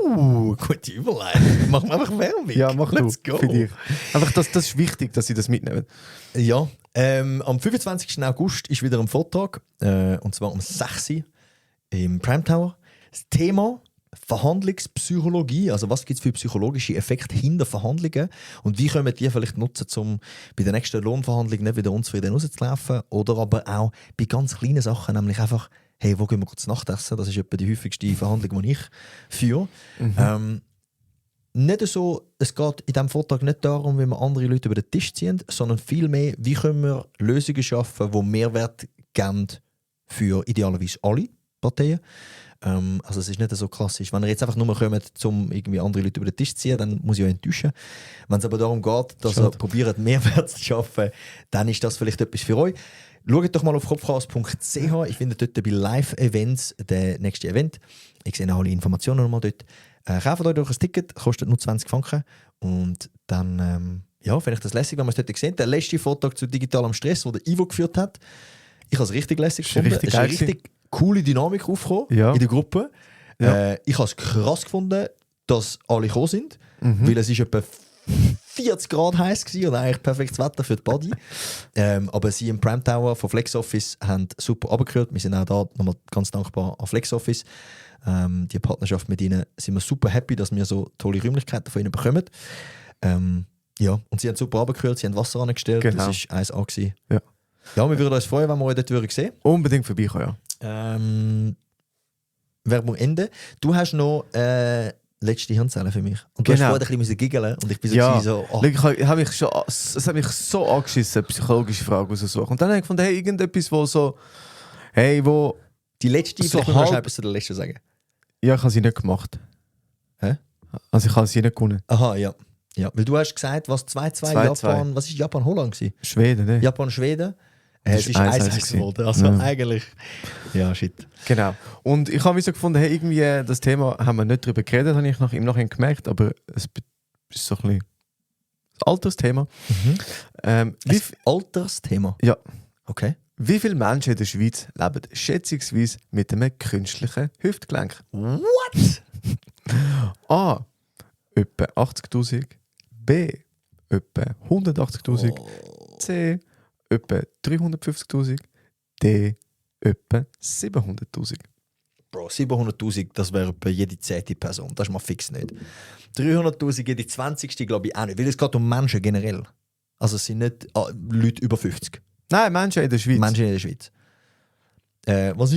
Gute Überleitung. Machen wir einfach Werbung. Ja, mach Let's du, go. für dich. Einfach, das ist wichtig, dass sie das mitnehmen. Ja, am 25. August ist wieder ein Vortrag, und zwar um 6 Uhr im Prime Tower. Das Thema Verhandlungspsychologie, also was gibt es für psychologische Effekte hinter Verhandlungen und wie können wir die vielleicht nutzen, um bei der nächsten Lohnverhandlung nicht wieder unzufrieden rauszulaufen oder aber auch bei ganz kleinen Sachen, nämlich einfach, hey, wo gehen wir kurz Nachtessen? Das ist etwa die häufigste Verhandlung, die ich führe. Nicht so, es geht in diesem Vortrag nicht darum, wie wir andere Leute über den Tisch ziehen, sondern vielmehr, wie können wir Lösungen schaffen, die Mehrwert geben für idealerweise alle Parteien. Also es ist nicht so klassisch. Wenn ihr jetzt einfach nur kommt, um irgendwie andere Leute über den Tisch zu ziehen, dann muss ich euch enttäuschen. Wenn es aber darum geht, dass ihr probiert, Mehrwert zu schaffen, dann ist das vielleicht etwas für euch. Schaut doch mal auf kopfchaos.ch. Ich finde dort bei Live-Events den nächsten Event. Ich sehe alle Informationen nochmal dort. Kauft euch durch ein Ticket, kostet nur 20 Franken. Und dann finde ich das lässig, wenn man es dort sieht. Der letzte Vortrag zu digitalem Stress, den der Ivo geführt hat. Ich habe es richtig lässig gefunden. richtig Es ist eine geil richtig coole Dynamik aufgekommen Ja. in der Gruppe. Ja. Ich habe es krass gefunden, dass alle gekommen sind, weil es ist etwa 40 Grad heiß war und eigentlich perfektes Wetter für die Body. Aber sie im Prime Tower von FlexOffice haben super abgekühlt. Wir sind auch da nochmal ganz dankbar an FlexOffice. Die Partnerschaft mit ihnen sind wir super happy, dass wir so tolle Räumlichkeiten von ihnen bekommen. Ja, und sie haben super abgekühlt, sie haben Wasser angestellt, Genau. das war 1A gewesen. Ja. Ja, wir würden uns freuen, wenn wir euch dort sehen würden. Unbedingt vorbeikommen, ja. Werbung Ende. Du hast noch letzte Hirnzelle für mich. Und du Genau. hast vorher ein bisschen giggeln und ich bin so, Ja. so oh, Es hat mich so angeschissen, eine psychologische Frage rauszusuchen. Und dann habe ich gefunden, hey, irgendetwas, wo so... Hey, wo... die letzte, so vielleicht müssen wir halb- schnell etwas zu der letzten sagen. Ja, ich habe sie nicht gemacht. Hä? Also ich habe sie nicht gewonnen. Aha, ja. Ja, weil du hast gesagt, was 2-2 2-2. Japan, was ist Japan-Holland gewesen? Schweden, ne? Japan-Schweden? Das Es ist ist 1-1 gewesen. geworden, also Ja. eigentlich... Ja, shit. Genau. Und ich habe so gefunden, hey, irgendwie das Thema haben wir nicht darüber geredet, habe ich im Nachhinein gemerkt, aber es ist so ein bisschen ein altes Thema. Wie, Ein Altersthema? Ja. Okay. wie viele Menschen in der Schweiz leben schätzungsweise mit einem künstlichen Hüftgelenk? What? A. Etwa 80'000. B. Etwa 180'000. C. Etwa 350'000. D. Etwa 700'000. Bro, 700'000, das wäre etwa jede 10. Person. Das ist mal fix nicht. 300'000 jede 20. glaube ich auch nicht. Weil es geht um Menschen generell. Also es sind nicht Leute über 50. Nein, Menschen in der Schweiz. Menschen in der Schweiz. Was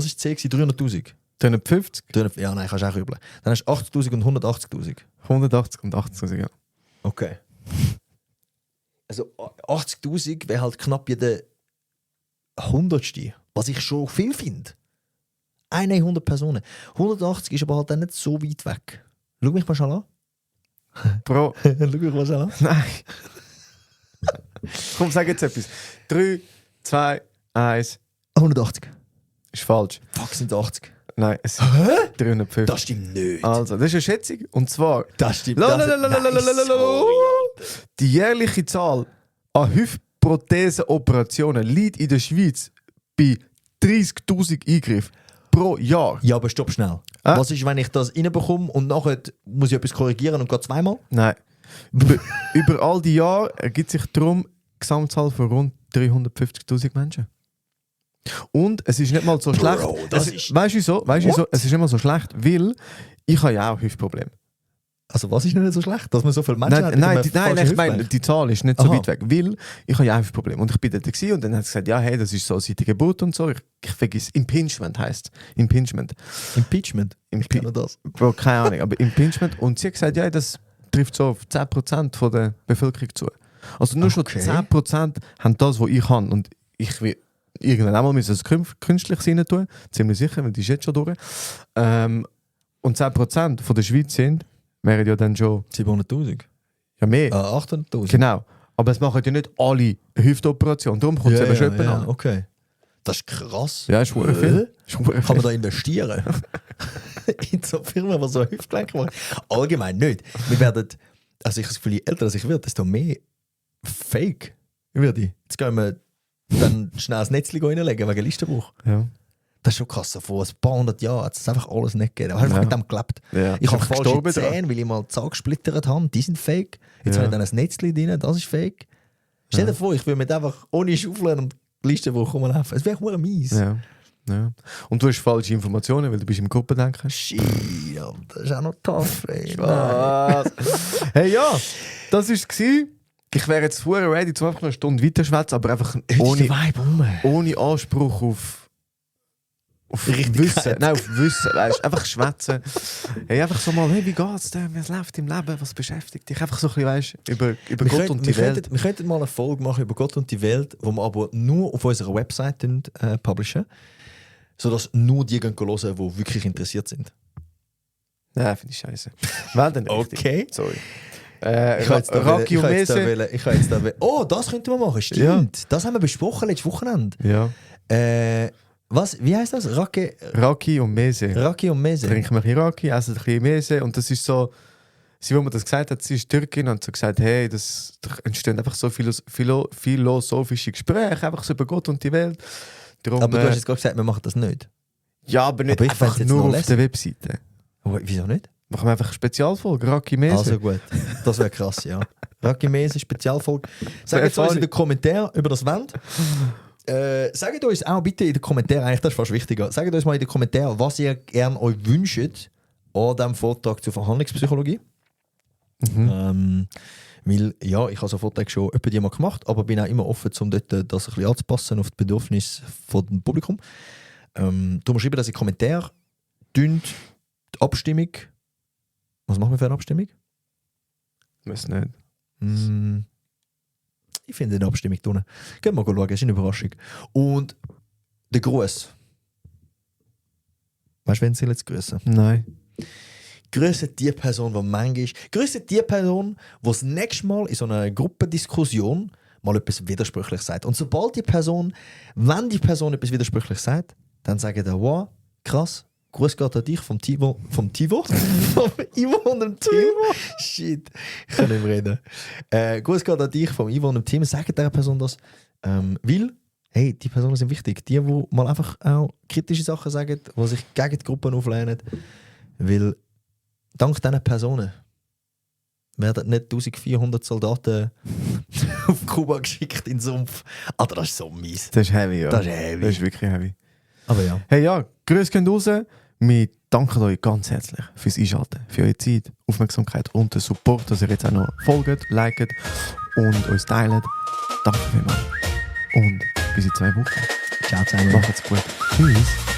ist C gewesen? 300'000? 350, Ja, nein, kannst du auch übeln. Dann hast du 80'000 und 180'000. 180 und 80'000, ja. Okay. Also 80'000 wäre halt knapp jeder 100. Was ich schon viel finde. Eine 100 Personen. 180 ist aber halt dann nicht so weit weg. Schau mich mal schon an. Bro, Schau mich mal schon an. nein. Komm, sag jetzt etwas. 3, 2, 1. 180. Ist falsch. Fuck, sind 80. Nein, es sind 350. Das stimmt nicht. Also, das ist eine Schätzung. Und zwar, Das stimmt. die jährliche Zahl an Hüftprothesenoperationen liegt in der Schweiz bei 30'000 Eingriffen pro Jahr. Ja, aber stopp schnell. Ah. Was ist, wenn ich das reinbekomme und nachher muss ich etwas korrigieren und gehe zweimal? Nein. Über all die Jahre ergibt sich darum eine Gesamtzahl von rund 350'000 Menschen. Und es ist nicht mal so schlecht. das Es- ist- Weißt du wieso? Es ist nicht mal so schlecht, weil ich habe ja auch Hüftprobleme. Also was ist nicht so schlecht? Dass man so viele Menschen hat mit Nein, einem nein, falschen ich meine, Hüftgelenk? die Zahl ist nicht so Aha. weit weg, weil ich habe ja auch Hüftprobleme. Und ich bin dort gewesen und dann hat sie gesagt, ja, hey, das ist so seit der Geburt und so. Ich vergesse, Impingement heisst. Impingement. Impeachment. Ich kenne das. Bro, keine Ahnung, aber Impingement. Und sie hat gesagt, ja, das trifft so auf 10% von der Bevölkerung zu. Also nur Okay. schon 10% haben das, was ich habe. Und ich will irgendwann einmal müssen es künstlich sein tun. Ziemlich sicher, weil die ist jetzt schon durch. Und 10% von der Schweiz sind, wären ja dann schon 700'000. ja, mehr. 800'000. Genau. Aber es machen ja nicht alle Hüftoperationen. Darum kommt es eben schon ja, an. okay. Das ist krass. Ja, ist verdammt viel. Ist verdammt Kann man viel. da investieren? In so Firmen, die so Hüftgelenk machen? Allgemein nicht. Wir werden, also ich habe das Gefühl, je älter ich werde, desto mehr Fake werde ich. Jetzt gehen wir dann schnell das Netzchen reinlegen wegen Listenbruch. Ja. Das ist schon krass. Vor ein paar hundert Jahren hat es einfach alles nicht gegeben. Ich habe einfach Ja. mit dem gelebt. Ja. Ich habe Einfach falsche gestorben dran. Zähne, weil ich mal die Zähne gesplittert habe. Die sind fake. Jetzt Ja. habe ich dann ein Netzchen drin, das ist fake. Stell dir vor, ich würde mit einfach ohne Schaufeln und Listenbruch rumlaufen. Es wäre nur mies. Ja. Ja. Und du hast falsche Informationen, weil du bist im Gruppendenken. Shit, das ist auch noch tough, ey. Was? Hey, ja, das war es. Ich wäre jetzt vorher ready, zum einfach noch eine Stunde weiter schwätzen, aber einfach ohne, Vibe rum. ohne Anspruch auf Wissen. Nein, auf Wissen. Weißt, einfach schwätzen. Hey, einfach so mal, hey, wie geht's denn? Was läuft im Leben? Was beschäftigt dich? Einfach so ein bisschen, weißt, über Gott und die Welt. Wir könnten mal eine Folge machen über Gott und die Welt, wo wir aber nur auf unserer Website publishen, sodass nur die gehen hören, die wirklich interessiert sind. Nein, finde ich scheiße. Wer denn richtig? Okay. Sorry. Ich habe jetzt da Raki und wollen- ich habe Mese. jetzt da wollen- Oh, das könnten wir machen, stimmt. Das haben wir besprochen letztes Wochenende. Ja. Was? Wie heißt das? Raki und Mese. Raki und Mese. Trinken wir ein bisschen Raki, essen ein bisschen Mese. Und das ist so, sie, wo mir das gesagt hat, sie ist Türkin und hat so gesagt, hey, da entstehen einfach so philosophische Gespräche, einfach so über Gott und die Welt. Darum, Aber du hast jetzt gerade gesagt, wir machen das nicht. ja, aber nicht Aber ich einfach fänd's jetzt nur noch auf lässig. der Webseite. Aber wieso nicht? Machen wir einfach eine Spezialfolge, Raki Mese. Also gut, das wäre krass, ja. Raki Mese, Spezialfolge. Sagt Sehr jetzt uns in funny. den Kommentaren über das Wand. Sagt uns auch bitte in den Kommentaren, eigentlich das ist fast wichtiger, sagt uns mal in den Kommentaren, was ihr gerne euch wünscht an diesem Vortrag zur Verhandlungspsychologie. Weil, ja, ich habe so einen Vortrag schon etwa die mal gemacht, aber bin auch immer offen, um dort das ein bisschen anzupassen auf die Bedürfnisse des Publikums. Du schreiben das in die Kommentare, die Abstimmung Was machen wir für eine Abstimmung? Weiß nicht. Ich finde eine Abstimmung tun. Gehen wir mal schauen, das ist eine Überraschung. Und der Gruß. Weißt du, wen sie jetzt grüßen? Nein. Grüße die Person, die manchmal ist. Grüße die Person, die das nächste Mal in so einer Gruppendiskussion mal etwas Widersprüchliches sagt. Und sobald die Person, wenn die Person etwas Widersprüchliches sagt, dann sagen die, wow, krass, Gruß geht an dich vom Tivo. Vom Ivo und dem Team. Shit, ich kann nicht mehr reden. Gruß geht an dich vom Ivo und dem Team. Sagen dieser Person das, weil, hey, die Personen sind wichtig. Die mal einfach auch kritische Sachen sagen, die sich gegen die Gruppen auflehnen. Weil dank diesen Personen werden nicht 1400 Soldaten auf Kuba geschickt in den Sumpf. Alter, das ist so mies. Das ist heavy, ja. Das ist heavy. Das ist wirklich heavy. Aber ja. Hey ja, Grüße gehen raus. Wir danken euch ganz herzlich fürs Einschalten, für eure Zeit, Aufmerksamkeit und den Support, dass ihr jetzt auch noch folgt, liket und uns teilt. Danke vielmals. Und bis in 2 Wochen. Ciao zusammen. Macht's gut. Tschüss.